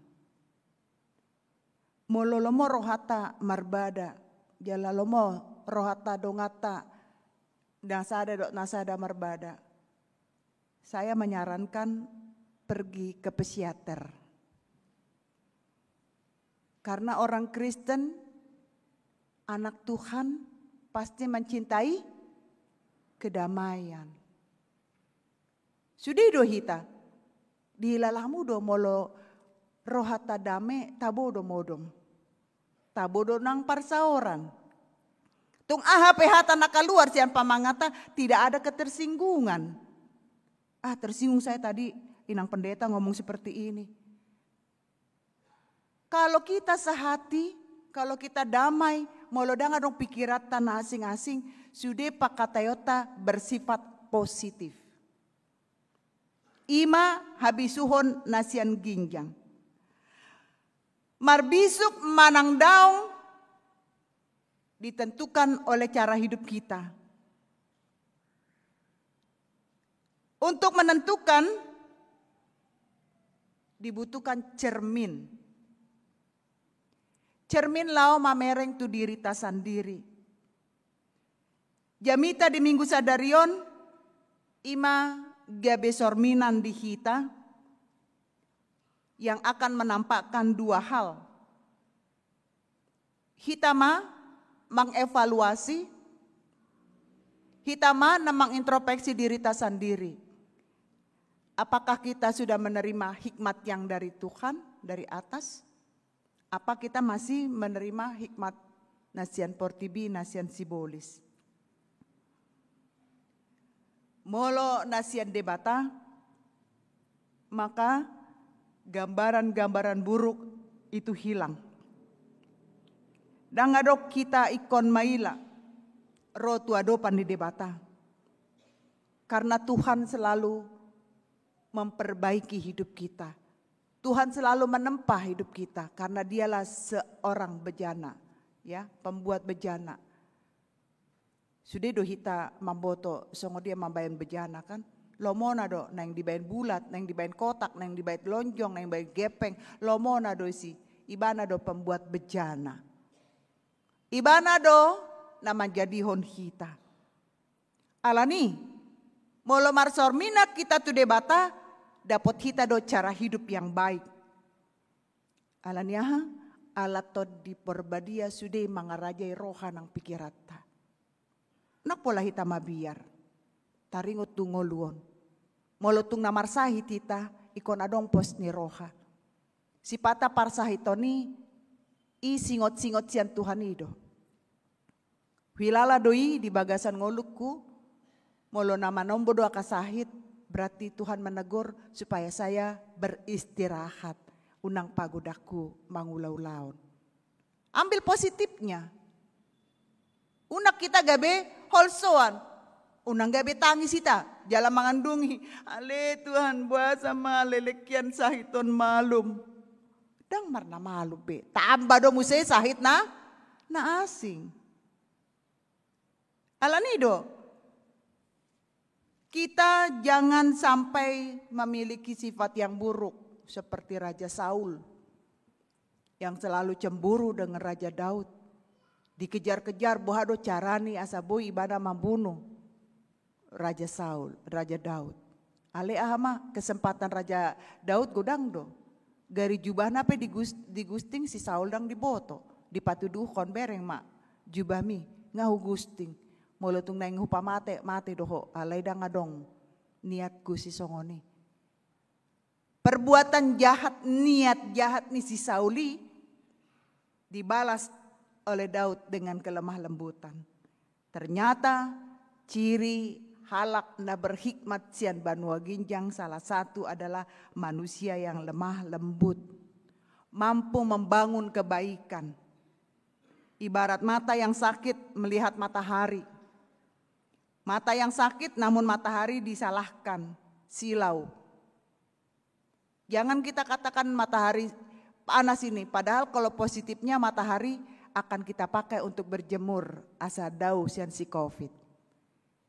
Molo lomo rohanta marbada, jala lomo rohanta donganta na sada dohot na sada marbada, saya menyarankan pergi ke psikiater. Karena orang Kristen, anak Tuhan, pasti mencintai kedamaian. Sude do hita. Dihilala hamu do molo rohanta dame, tabo do modom. Tabo do nang parsaoran. Tung aha pe hata na kaluar sian pamanganta, tidak ada ketersinggungan. Ah, tersinggung saya tadi, inang pendeta ngomong seperti ini. Kalau kita sehati, kalau kita damai, molo ndang adong pikiranta na asing-asing, sude pangkataionta bersifat positif. I ma habisuhon na sian ginjang. Marbisuk manang daong ditentukan oleh cara hidup kita. Untuk menentukan, dibutuhkan cermin. Cermin laho mamereng tu dirita sandiri. Jamita di Minggu sadari on, i ma gabe sorminan di hita yang akan menampakkan dua hal. Hita ma mengevaluasi, hita ma na mengintrospeksi dirita sandiri. Apakah kita sudah menerima hikmat yang dari Tuhan, dari atas? Apa kita masih menerima hikmat na sian portibi, na sian sibolis? Molo na sian Debata, maka gambaran-gambaran buruk itu hilang. Ndang adong hita ingkon maila ro tu adopan ni Debata. Karena Tuhan selalu memperbaiki hidup kita. Tuhan selalu menempa hidup kita karena Dialah seorang bejana, ya, pembuat bejana. Sude do hita mamboto songon dia mambahen bejana, kan? Lomona do naeng dibahen bulat, naeng dibahen kotak, naeng dibahen lonjong, naeng dibahen gepeng. Lomona do isi. Ibana do pembuat bejana. Ibana do na manjadihon hita. Alani, molo marsorminak hita tu Debata, dapot hita do cara hidup yang baik. Alani aha? Ala Tondi Porbadia sude mangarajai roha nang pikiranta. Ndang pola hita mabiar. Taringot tu ngolu on. Molo tung na marsahit hita, ingkon adong pos ni roha. Sipata parsahiton i, i singot-singot sian Tuhan i do. Huilala do i di bagasan ngolungku, molo na manombo do angka sahit, berarti Tuhan menegur supaya saya beristirahat, unang pagodangku mangula-ulaon. Ambil positifnya. Unang hita gabe holsoan. Unang gabe tangis hita, jala mangandungi. Ale Tuhan, boasa ma leleng hian sahit on malum. Ndang marna malum be. Tamba do muse sahit na, na asing. Alani do. Kita jangan sampai memiliki sifat yang buruk seperti Raja Saul yang selalu cemburu dengan Raja Daud. Dikejar-kejar, boha do carani asa boi ibana mambunuh Raja Saul, Raja Daud. Ale aha ma, kesempatan Raja Daud godang do. Gari jubahna pe digus-, digusting si Saul ndang diboto. Dipatuduhon, bereng ma jubahmi, nga hugusting. Molo tung naeng hupamate, mate do ho, alai ndang adong niatku sisongon i. Perbuatan jahat, niat jahat ni si Saul i dibalas oleh Daud dengan kelemah lembutan. Ternyata ciri halak na berhikmat sian banua ginjang salah satu adalah manusia yang lemah lembut, mampu membangun kebaikan. Ibarat mata yang sakit melihat matahari. Mata yang sakit namun matahari disalahkan, silau. Jangan kita katakan matahari panas ini, padahal kalau positifnya matahari akan kita pakai untuk berjemur asa dao sian si covid.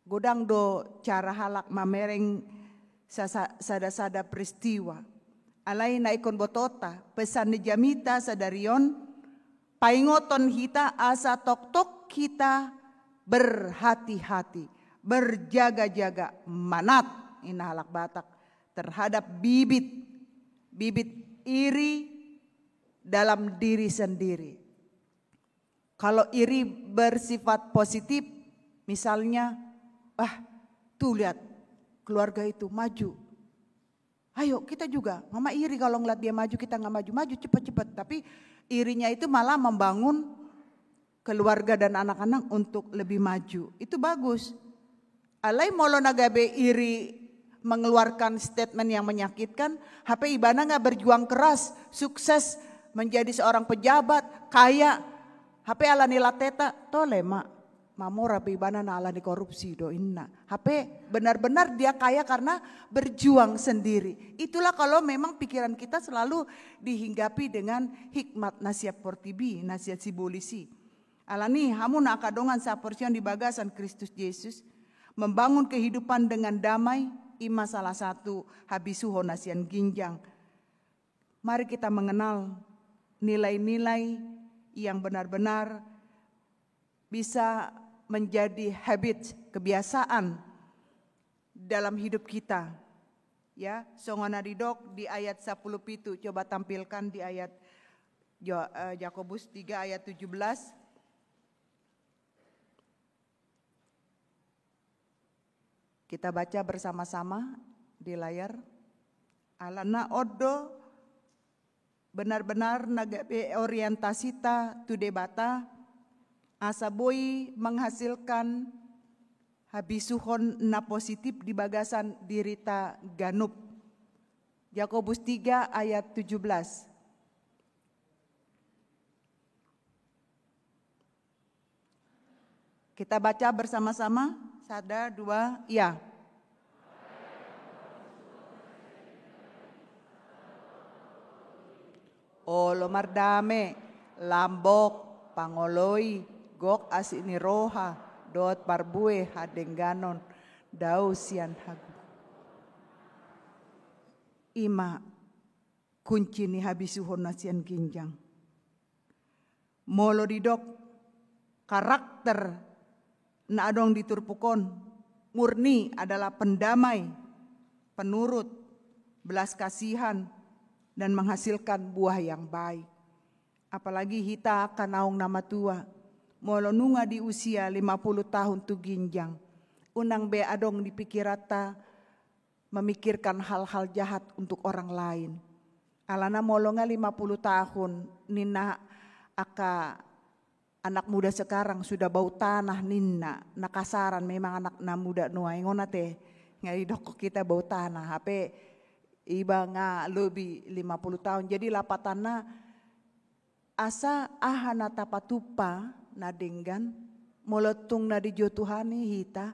Godang do cara halak mamereng sasa-, sada-sada peristiwa. Alai na ingkon botoonta, pesan ni jamita sadari on, paingoton hita asa toktok hita berhati-hati, berjaga-jaga, manat, ninna halak Batak, terhadap bibit, bibit iri dalam diri sendiri. Kalau iri bersifat positif, misalnya, "Ah, tuh lihat, keluarga itu maju. Ayo, kita juga." Mama iri kalau ngeliat dia maju, kita nggak maju. Maju cepet-cepet. Tapi irinya itu malah membangun keluarga dan anak-anak untuk lebih maju. Itu bagus. Alai molo na gabe iri mengeluarkan statement yang menyakitkan, hape ibana nga berjuang keras, sukses, menjadi seorang pejabat, kaya, hape alani lateta, tole ma, mamora pe ibana na alani korupsi do, ninna. Hape benar-benar dia kaya karena berjuang sendiri. Itulah kalau memang pikiran kita selalu dihinggapi dengan hikmat na sian portibi, na sian sibolis i. Alani, hamu na angka dongan saporseaon di bagasan Kristus Jesus, membangun kehidupan dengan damai, i ma salah satu habisuhon na sian ginjang. Mari kita mengenal nilai-nilai yang benar-benar bisa menjadi habit, kebiasaan dalam hidup kita. Ya, songon na didok di ayat sapuluh pitu, coba tampilkan di ayat Jo-, eh, Yakobus tiga ayat tujuh belas. Kita baca bersama-sama di layar. Alana on do benar-benar na gabe orientasinta tu Debata, asa boi menghasilkan habisuhon na positif di bagasan dirita ganup. Jakobus tiga ayat tujuh belas. Kita baca bersama-sama, sada, dua, ya. Olo mardame, lambok, pangoloi, gok asi ni roha, dohot parbue hadengganon, dao sian hagu. Ima kunci ni habisuhon na sian ginjang. Molo didok karakter na adong di turpuk on murni adalah pendamai, penurut, belas kasihan, dan menghasilkan buah yang baik. Apalagi hita angka naung na matua, molo nunga di usia lima puluh tahun tu ginjang, unang be adong di pikiranta memikirkan hal-hal jahat untuk orang lain. Alana molo nga lima puluh tahun ninna angka anak muda sekarang sudah bau tanah ninna, na kasaran memang anak na muda nuaeng on ate, nga didok hita bau tanah, hape iba nga lobi lima puluh tahun. Jadi lapatanna, asa aha na tapatupa na denggan, molo tung na dijou Tuhan i hita,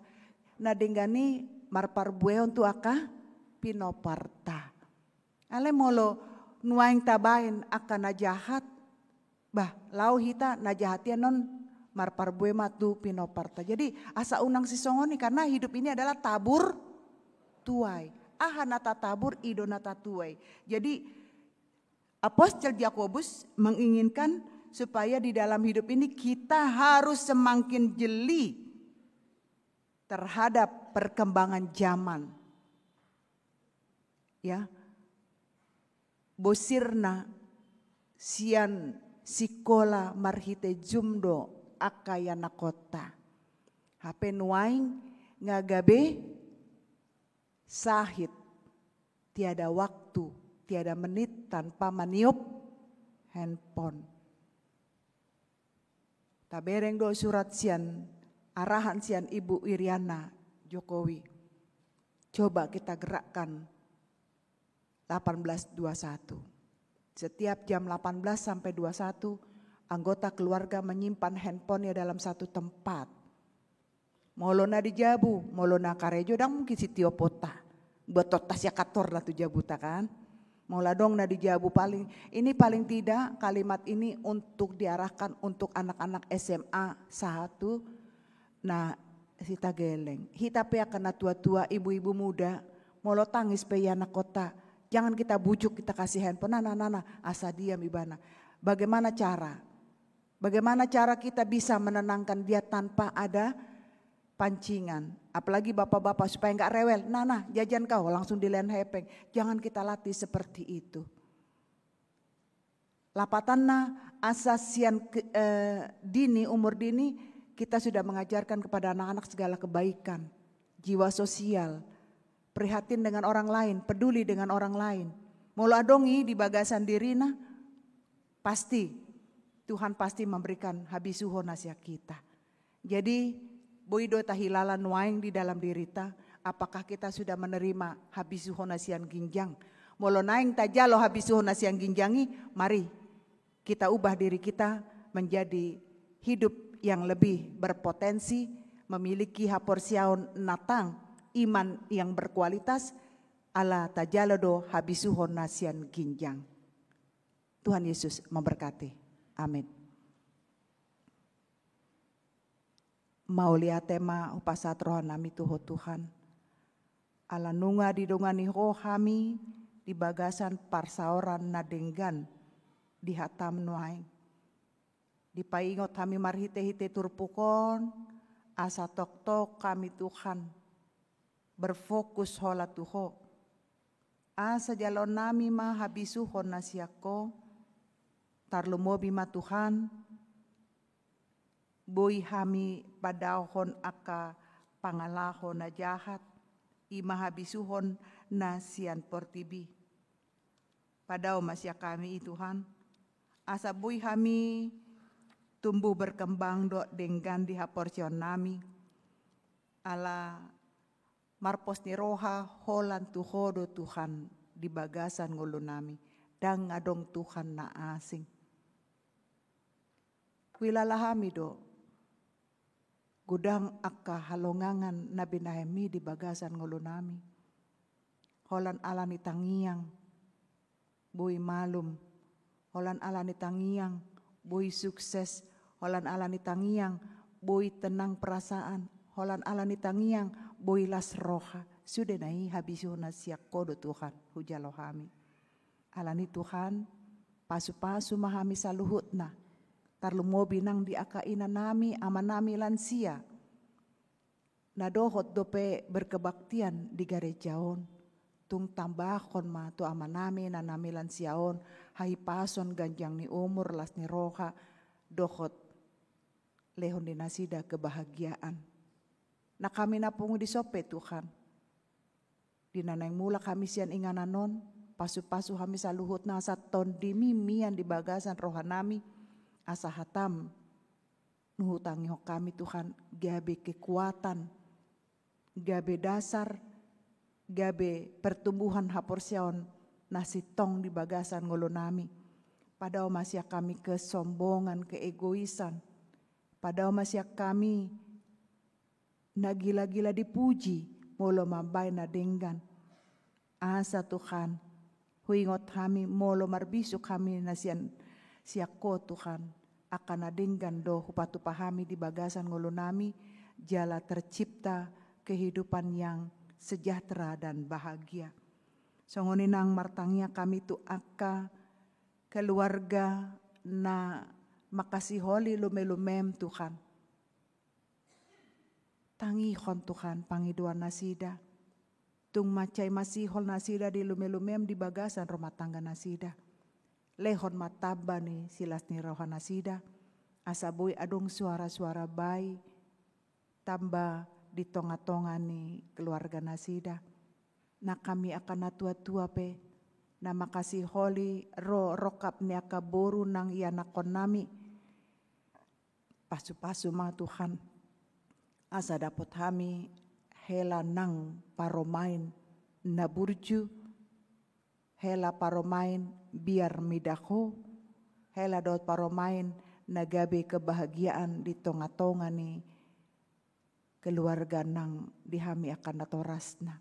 na denggan i marparbuehon tu angka pinoparta. Alai molo nuaeng tabaen angka na jahat, bah, laho hita na jahat i annon marparbue ma tu pinoparta. Jadi asa unang sisongon i, karena hidup ini adalah tabur tuai. Aha na tatabur, i do na tatuai. Jadi Apostel Jakobus menginginkan supaya di dalam hidup ini kita harus semakin jeli terhadap perkembangan zaman. Ya. Bosirna sian sikola marhite Zoom do angka ianakhonta. Hape nuaeng nga gabe sahit, tiada waktu, tiada menit tanpa maniop handphone. Tabereng do surat sian, arahan sian Ibu Iriana Jokowi. Coba kita gerakkan delapan belas dua satu. Setiap jam delapan belas sampai dua satu, anggota keluarga menyimpan handphonenya dalam satu tempat. Molo na di jabu, molo na karejo, ndang mungkin sitioponta. Buat tonta sian kantorna tu jabuta kan. Molo adong na di jabu, paling, ini paling tidak kalimat ini untuk diarahkan untuk anak-anak S M A satu, na Sitageleng. Hita pe angka na tua-tua, ibu-ibu muda, molo tangis pe ianakhonta, jangan kita bujuk, kita kasih handphone, nah, nah, nah, nah, asa diam ibana. Bagaimana cara? Bagaimana cara kita bisa menenangkan dia tanpa ada pancingan? Apalagi bapak-bapak, supaya nggak rewel. Nah, nah, jajan kau, langsung dilean hepeng. Jangan kita latih seperti itu. Lapatanna, asa sian ke-, eh, dini, umur dini, kita sudah mengajarkan kepada anak-anak segala kebaikan, jiwa sosial, prihatin dengan orang lain, peduli dengan orang lain. Molo adong i di bagasan dirina, pasti Tuhan pasti memberikan habisuhon na sian hita. Jadi, boi do tahilala nuaeng di dalam dirita, apakah kita sudah menerima habisuhon na sian ginjang. Molo naeng tajalo habisuhon na sian ginjang i, mari kita ubah diri kita menjadi hidup yang lebih berpotensi, memiliki haporseaon na tang, iman yang berkualitas, ala tajalo do habisuhon na sian ginjang. Tuhan Yesus memberkati. Amin. Mauliate ma hupasahat roha nami tu Ho Tuhan. Ala nunga didongani Ho hami di bagasan parsaoran na denggan di hataM nuaeng. Dipaingot hami marhite-hite turpuk on, asa tongtong hami Tuhan berfokus holan tu Ho. Asa jaloonnami ma habisuhon na sian Ho, tarlumobi ma Tuhan, boi hami padaohon angka pangalaho na jahat, i ma habisuhon na sian portibi. Padao ma sian hami i Tuhan, asa boi hami tumbuh berkembang dohot denggan di haporseaonnami, ala marpos ni roha holan tu Ho do Tuhan di bagasan ngolunami, ndang adong Tuhan na asing. Huilala hami do godang angka halongangan na binahenmi di bagasan ngolunami. Holan ala ni tangiang boi malum, holan ala ni tangiang boi sukses, holan ala ni tangiang boi tenang perasaan, holan ala ni tangiang boi las roha. Sude na i habisuhonna sian Ho do Tuhan hujalo hami. Alani Tuhan, pasu-pasu ma hami saluhutna, tarlumobi nang di angka inanami, amanami lansia na dohot dope berkebaktian di gareja on. Tung tambahon ma tu amanami, inanami lansia on hahipason, ganjang ni umur, las ni roha, dohot lehon di nasida kebahagiaan. Nang hami na pungu dison pe Tuhan, di na naeng mulak hami sian inganan on, pasu-pasu hami saluhutna asa tondimi mian di bagasan rohanami, asa hatam na hutangihon hami Tuhan gabe kekuatan, gabe dasar, gabe pertumbuhan haporseaon na sintong di bagasan ngolunami. Padao ma sian hami kesombongan, keegoisan. Padao ma sian hami na gila-gila dipuji molo mambaen na denggan. Asa Tuhan, huingot hami molo marbisuk hami na sian, sian Ho Tuhan, angka na denggan do hupatupa hami di bagasan ngolunami, jala tercipta kehidupan yang sejahtera dan bahagia. Songon i nang martangiang hami tu angka keluarga na mangkasiholi lume-lumem Tuhan. Tangihon Tuhan pangidoan nasida. Tung mansai masihol nasida di lume-lumem di bagasan rumah tangga nasida. Lehon ma tamba ni silas ni roha nasida, asa boi adong suara-suara bai tamba di tonga-tonga ni keluarga nasida. Nang hami angka na tua-tua pe, na mangkasiholi ro rongkap ni angka boru nang ianakhonnami. Pasu-pasu ma Tuhan, asa dapot hami hela nang parumaen na burju, hela parumaen biar midako, hela dohot parumaen na gabe kebahagiaan di tonga-tonga ni keluarga nang di hami angka natorasna.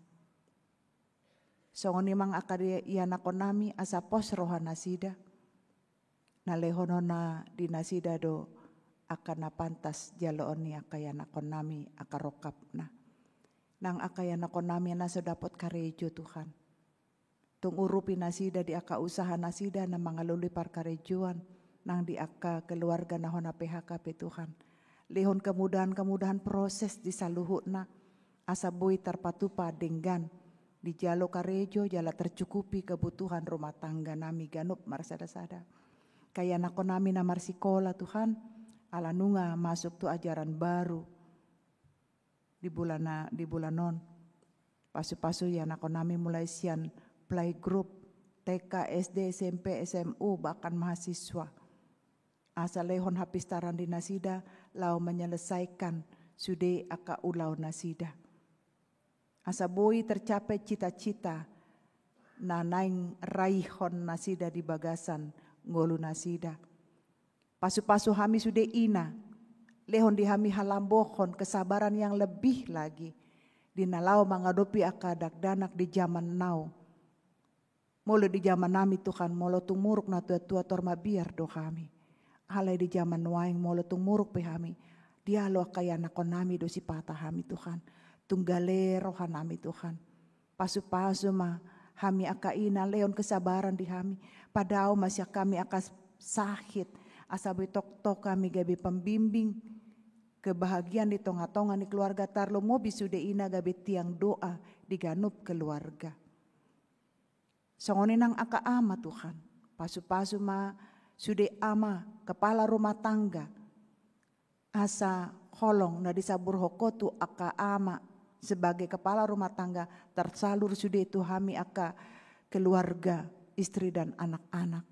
Songon i ma angka di ianakhonnami, asa pos roha nasida. Na lehononna di nasida do angka na pantas jaloon ni angka ianakhonnami, angka rongkapna. Nang angka ianakhonnami na so dapot karejo Tuhan, tung urupi nasida di angka usaha nasida na mangalului parkarejoan, nang di angka keluarga na hona P H K pe Tuhan. Lehon kemudahan-kemudahan proses di saluhutna, asa boi tarpatupa denggan, dijalo karejo jala tercukupi kebutuhan rumah tangganami ganup marsada-sada. Angka ianakhonnami na marsikola Tuhan, ala nunga masuk tu ajaran baru di bulan na, di bulan on. Pasu-pasu ianakhonnami mulai sian playgroup, T K, S D, S M P, S M U, bahkan mahasiswa. Asa lehon hapistaran di nasida laho menyelesaikan sude angka ulaon nasida. Asa boi tercapai cita-cita na naeng raihon nasida di bagasan ngolu nasida. Pasu-pasu hami sude ina, lehon di hami halambohon kesabaran yang lebih lagi di na laho mangadopi angka dakdanak di zaman now. Molo di zaman nami Tuhan, molo tung muruk na tua-tua tor mabiar do hami. Alai di zaman nuaeng molo tung muruk pe hami, dialo angka ianakhonnami do sipata hami Tuhan. Tung gale rohanami Tuhan. Pasu-pasu ma hami angka ina, lehon kesabaran di hami. Padao ma sian hami angka sahit, asa boi tongtong hami gabe pembimbing kebahagiaan di tonga-tonga ni keluarga, tarlumobi sude ina gabe tiang doa di ganup keluarga. Songon i nang angka ama Tuhan, pasu-pasu ma sude ama, kepala rumah tangga. Asa holong na disamburhon Ho tu angka ama sebagai kepala rumah tangga tarsalur sude tu hami angka keluarga. istri dan anak-anak.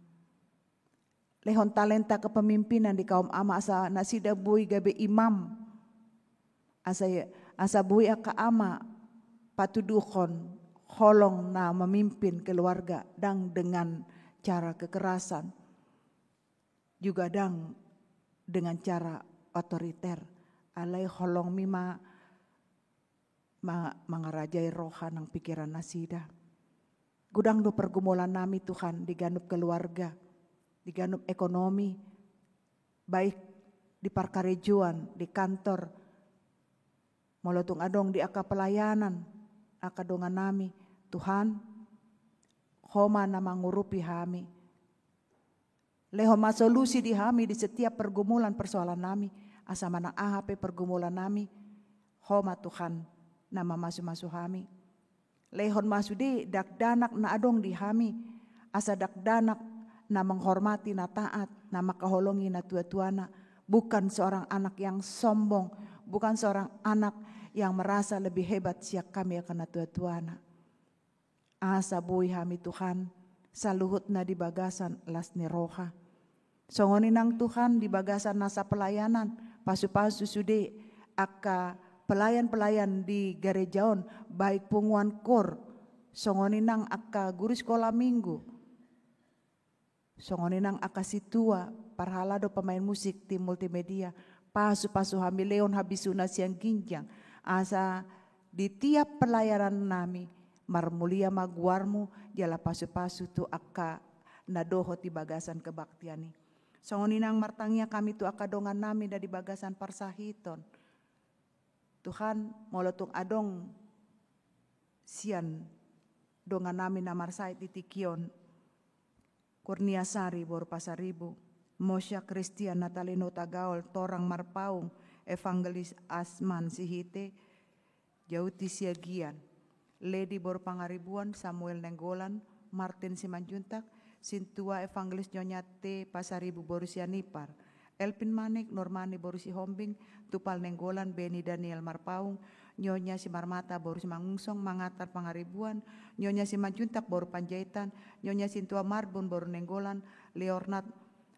Lehon talenta kepemimpinan di kaum ama asa nasida boi gabe imam. Asa, asa boi angka ama patuduhon holong na memimpin keluarga, ndang dengan cara kekerasan, juga ndang dengan cara otoriter. Alai holongmi ma ma-, mangarajai roha nang pikiran nasida. Godang do pergumulan nami Tuhan di ganup keluarga, di ganup ekonomi, baik di parkarejoan, di kantor, molo tung adong di angka pelayanan, angka dongan nami, Tuhan, Ho ma na mangurupi hami. Lehon ma solusi di hami di setiap pergumulan persoalan nami, asa manang aha pe pergumulan nami, Ho ma Tuhan na mamasu-masu hami. Lehon ma sude dakdanak na adong di hami, asa dakdanak na menghormati na taat, na mangkaholongi na tua-tuana, bukan seorang anak yang sombong, bukan seorang anak yang merasa lebih hebat sian hami angka na tua-tuana. Asa boi hami Tuhan, saluhutna di bagasan las ni roha. Songon i nang Tuhan di bagasan nasa pelayanan, pasu-pasu sude angka pelayan-pelayan di gareja on, baik punguan kor, songon i nang angka guru sekolah minggu. Songon i nang angka sintua, parhalado, pemain musik, tim multimedia, pasu-pasu hami, lehon habisuna sian ginjang, asa di tiap pelayanan nami marmulia ma goarmu, jala pasu-pasu tu angka na dohot di bagasan kebaktian i. Songon i nang martangiang hami tu angka dongan nami na di bagasan parsahiton. Tuhan, molo tung adong sian dongan nami na marsahit di tingki on, Kurnia Sari boru Pasaribu, Mosya Kristian, Natalino Tagaol, Torang Marpaung, Evangelis Asman Sihite, Jauti Siagian, Ledi boru Pangaribuan, Samuel Nainggolan, Martin Simanjuntak, Sintua Evangelis Nyonya T Pasaribu boru Sianipar, Elvin Manik, Nurmani boru Sihombing, Tupal Nainggolan, Beni Daniel Marpaung, Nyonya Simarmata boru Simangunsong, Mangatar Pangaribuan, Nyonya Simanjuntak boru Panjaitan, Nyonya Sintua Marbun boru Nainggolan, Leornat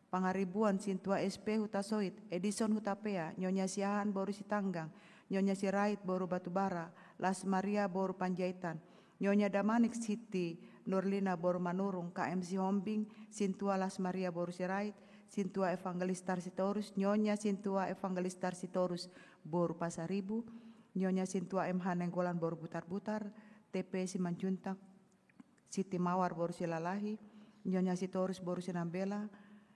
Pangaribuan, Sintua S P Hutasoit, Edison Hutapea, Nyonya Siahaan boru Sitanggang, Nyonya Sirait boru Batubara, Las Maria boru Panjaitan, Nyonya Damanik Siti Nurlina boru Manurung, K M Sihombing, Sintua Las Maria boru Sirait, Sintua Evangelis Tarsitorus, Nyonya Sintua Evangelis Tarsitorus boru Pasaribu, Nyonya Sintua M H Nainggolan boru Butarbutar, T P Simanjuntak, Siti Mawar boru Silalahi, Nyonya Sitorus boru Sinambela,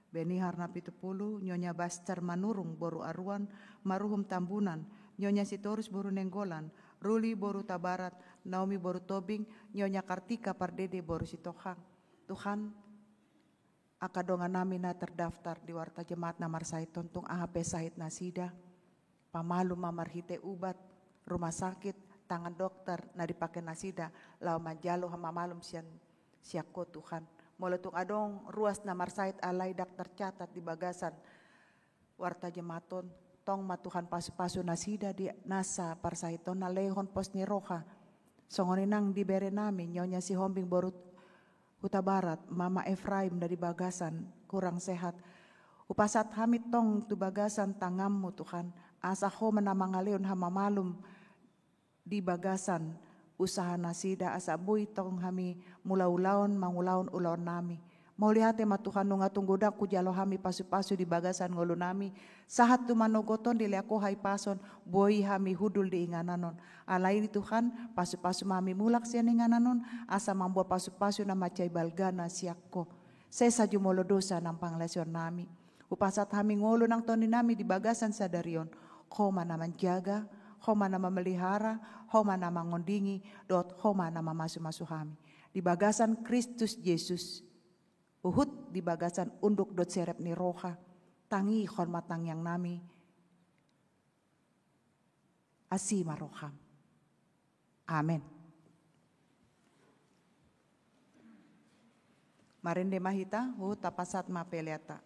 Beni Harna Pitupulu, Nyonya Bastar Manurung boru Aruan, Maruhum Tambunan, Nyonya Sitorus boru Nainggolan, Ruli boru Tabarat, Naomi boru Tobing, Nyonya Kartika Pardede boru Sitohang. Tuhan, angka dongan nami na terdaftar di warta jemaat na marsahit on, tung aha pe sahit nasida, pamalum ma marhite ubat, rumah sakit, tangan dokter na dipake nasida laho manjalo hamamalum sian, sian Ho Tuhan. Molo tung adong ruas na marsahit alai ndang tercatat di bagasan warta jemaat on, tong ma Tuhan pasu-pasu nasida di nasa parsahit on, na lehon pos ni roha. Songon i nang di bere nami, Nyonya Sihombing boru Hutabarat, Mama Efraim na di bagasan kurang sehat. Hupasahat hami tong tu bagasan tanganmu Tuhan, asa Ho ma na mangalehon hamamalum di bagasan usaha nasida, asa boi tong hami mangula ulaon, mangulahon ulaon nami. Mauliate ma Tuhan, nunga tung godang hujalo hami pasu-pasu di bagasan ngolu nami, sahat tu manogot on dilehon Ho hahipason, boi hami hundul di inganan on. Alai Tuhan, pasu-pasu ma hami mulak sian inganan on, asa mamboan pasu-pasu na mansai balga na sian Ho. Sesa jumolo dosa nang pangalaosion nami. Hupasahat hami ngolu nang tondi nami di bagasan sadari on. Ho ma na manjaga, Ho ma na mamelihara, Ho ma na mangondingi, dohot Ho ma na mamasu-masu hami. Di bagasan Kristus Jesus, huhut di bagasan unduk dohot serep ni roha, tangihon ma tangiang nami. Asi ma roham. Amen. Marende ma hita, huhut tapasahat ma peleanta.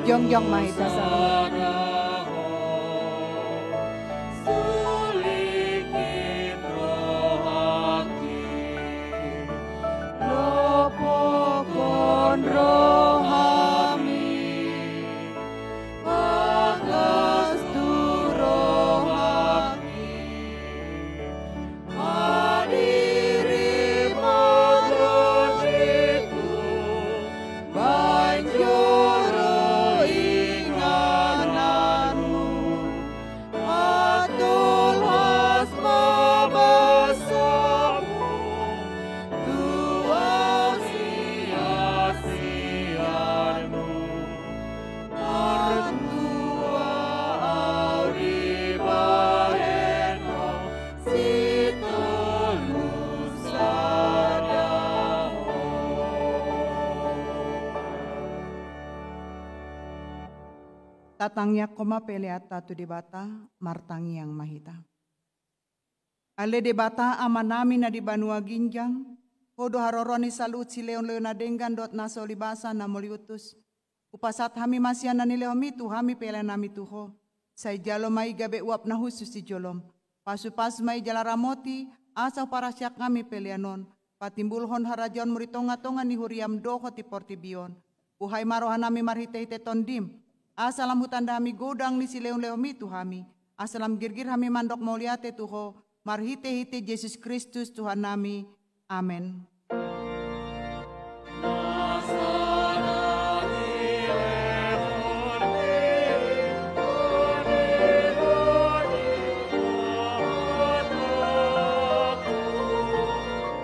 Jongjong ma hita saluhut. Lopokkon rohami, bagas tu rohangki, madiri ma tondingku, bahen joro ingananmu, patolhas ma basamu tu hasiansianmu. Martua au dibahen Ho sitolu sada Ho. Tatangiangkon ma peleanta tu Debata, martangiang ma hita. Ale Debata Amanami na di banua ginjang, Ho do haroroan ni saluhut silehonlehon na denggan dohot na so ulibasa na mauliutus. Hupasahat hami ma sian na nilehonmi tu hami peleannami tu Ho. Sai jalo ma i gabe uap na hushus di jolom. Pasupasu ma i jala ramoti, asa huparhaseang hami pelean on patimbulhon harajaonmu di tongatonga ni huriam dohot di portibi on. Buhai ma rohanami marhitehite Tondim, asa lam hutanda hami godang ni silehonlehonmi tu hami, asa lam girgir hami mandok mauliate tu Ho, marhitehite Jesus Kristus Tuhannami. Amen.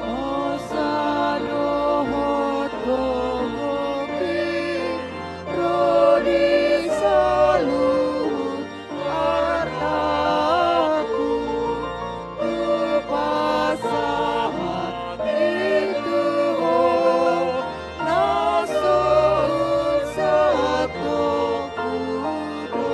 Hosa dohot gogoki, ro di saluhut artaku, hupasahat i tu Ho, na so unsatokku do.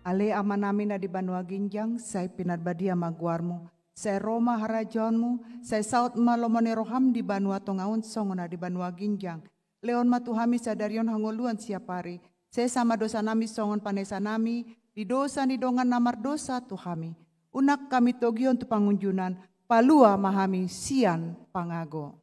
Ale Amanami na di banua ginjang, sai pinarbadia ma goarmu, sai ro ma harajaonmu, sai saut ma lomo ni roham di banua tonga on songon na di banua ginjang. Lehon ma tu hami sadari on hangoluan siapari. Sesa ma dosanami songon panesanami di dosa ni dongan na mardosa tu hami. Unang hami togihon tu pangunjunan, palua ma hami sian pangago.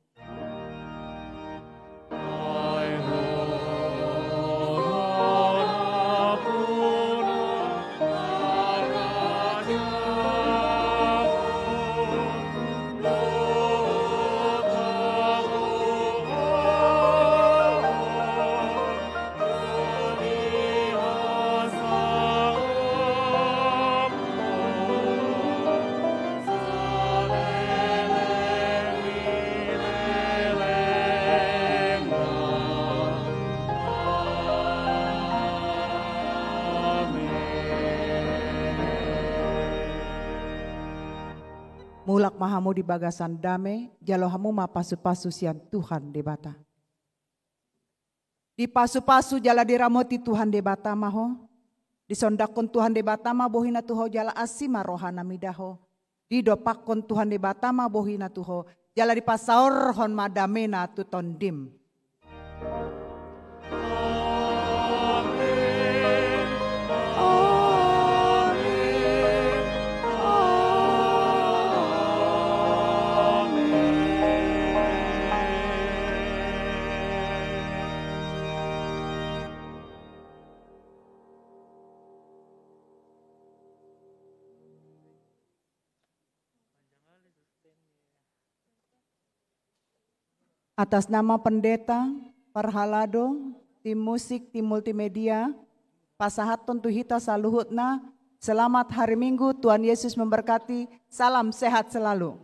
Mulak ma hamu di bagasan dame, jalo hamu ma pasupasu sian Tuhan Debata. Dipasupasu jala diramoti Tuhan Debata ma ho. Disondangkon Tuhan Debata ma bohina tu ho jala asi ma rohana mida ho. Didompakkon Tuhan Debata ma bohina tu ho jala dipasaorhon ma damena tu tondim. Amen. Amen. Amen. Atas nama pendeta, parhalado, tim musik, tim multimedia, pasahathon tu hita saluhutna, selamat hari Minggu, Tuhan Yesus memberkati, salam sehat selalu.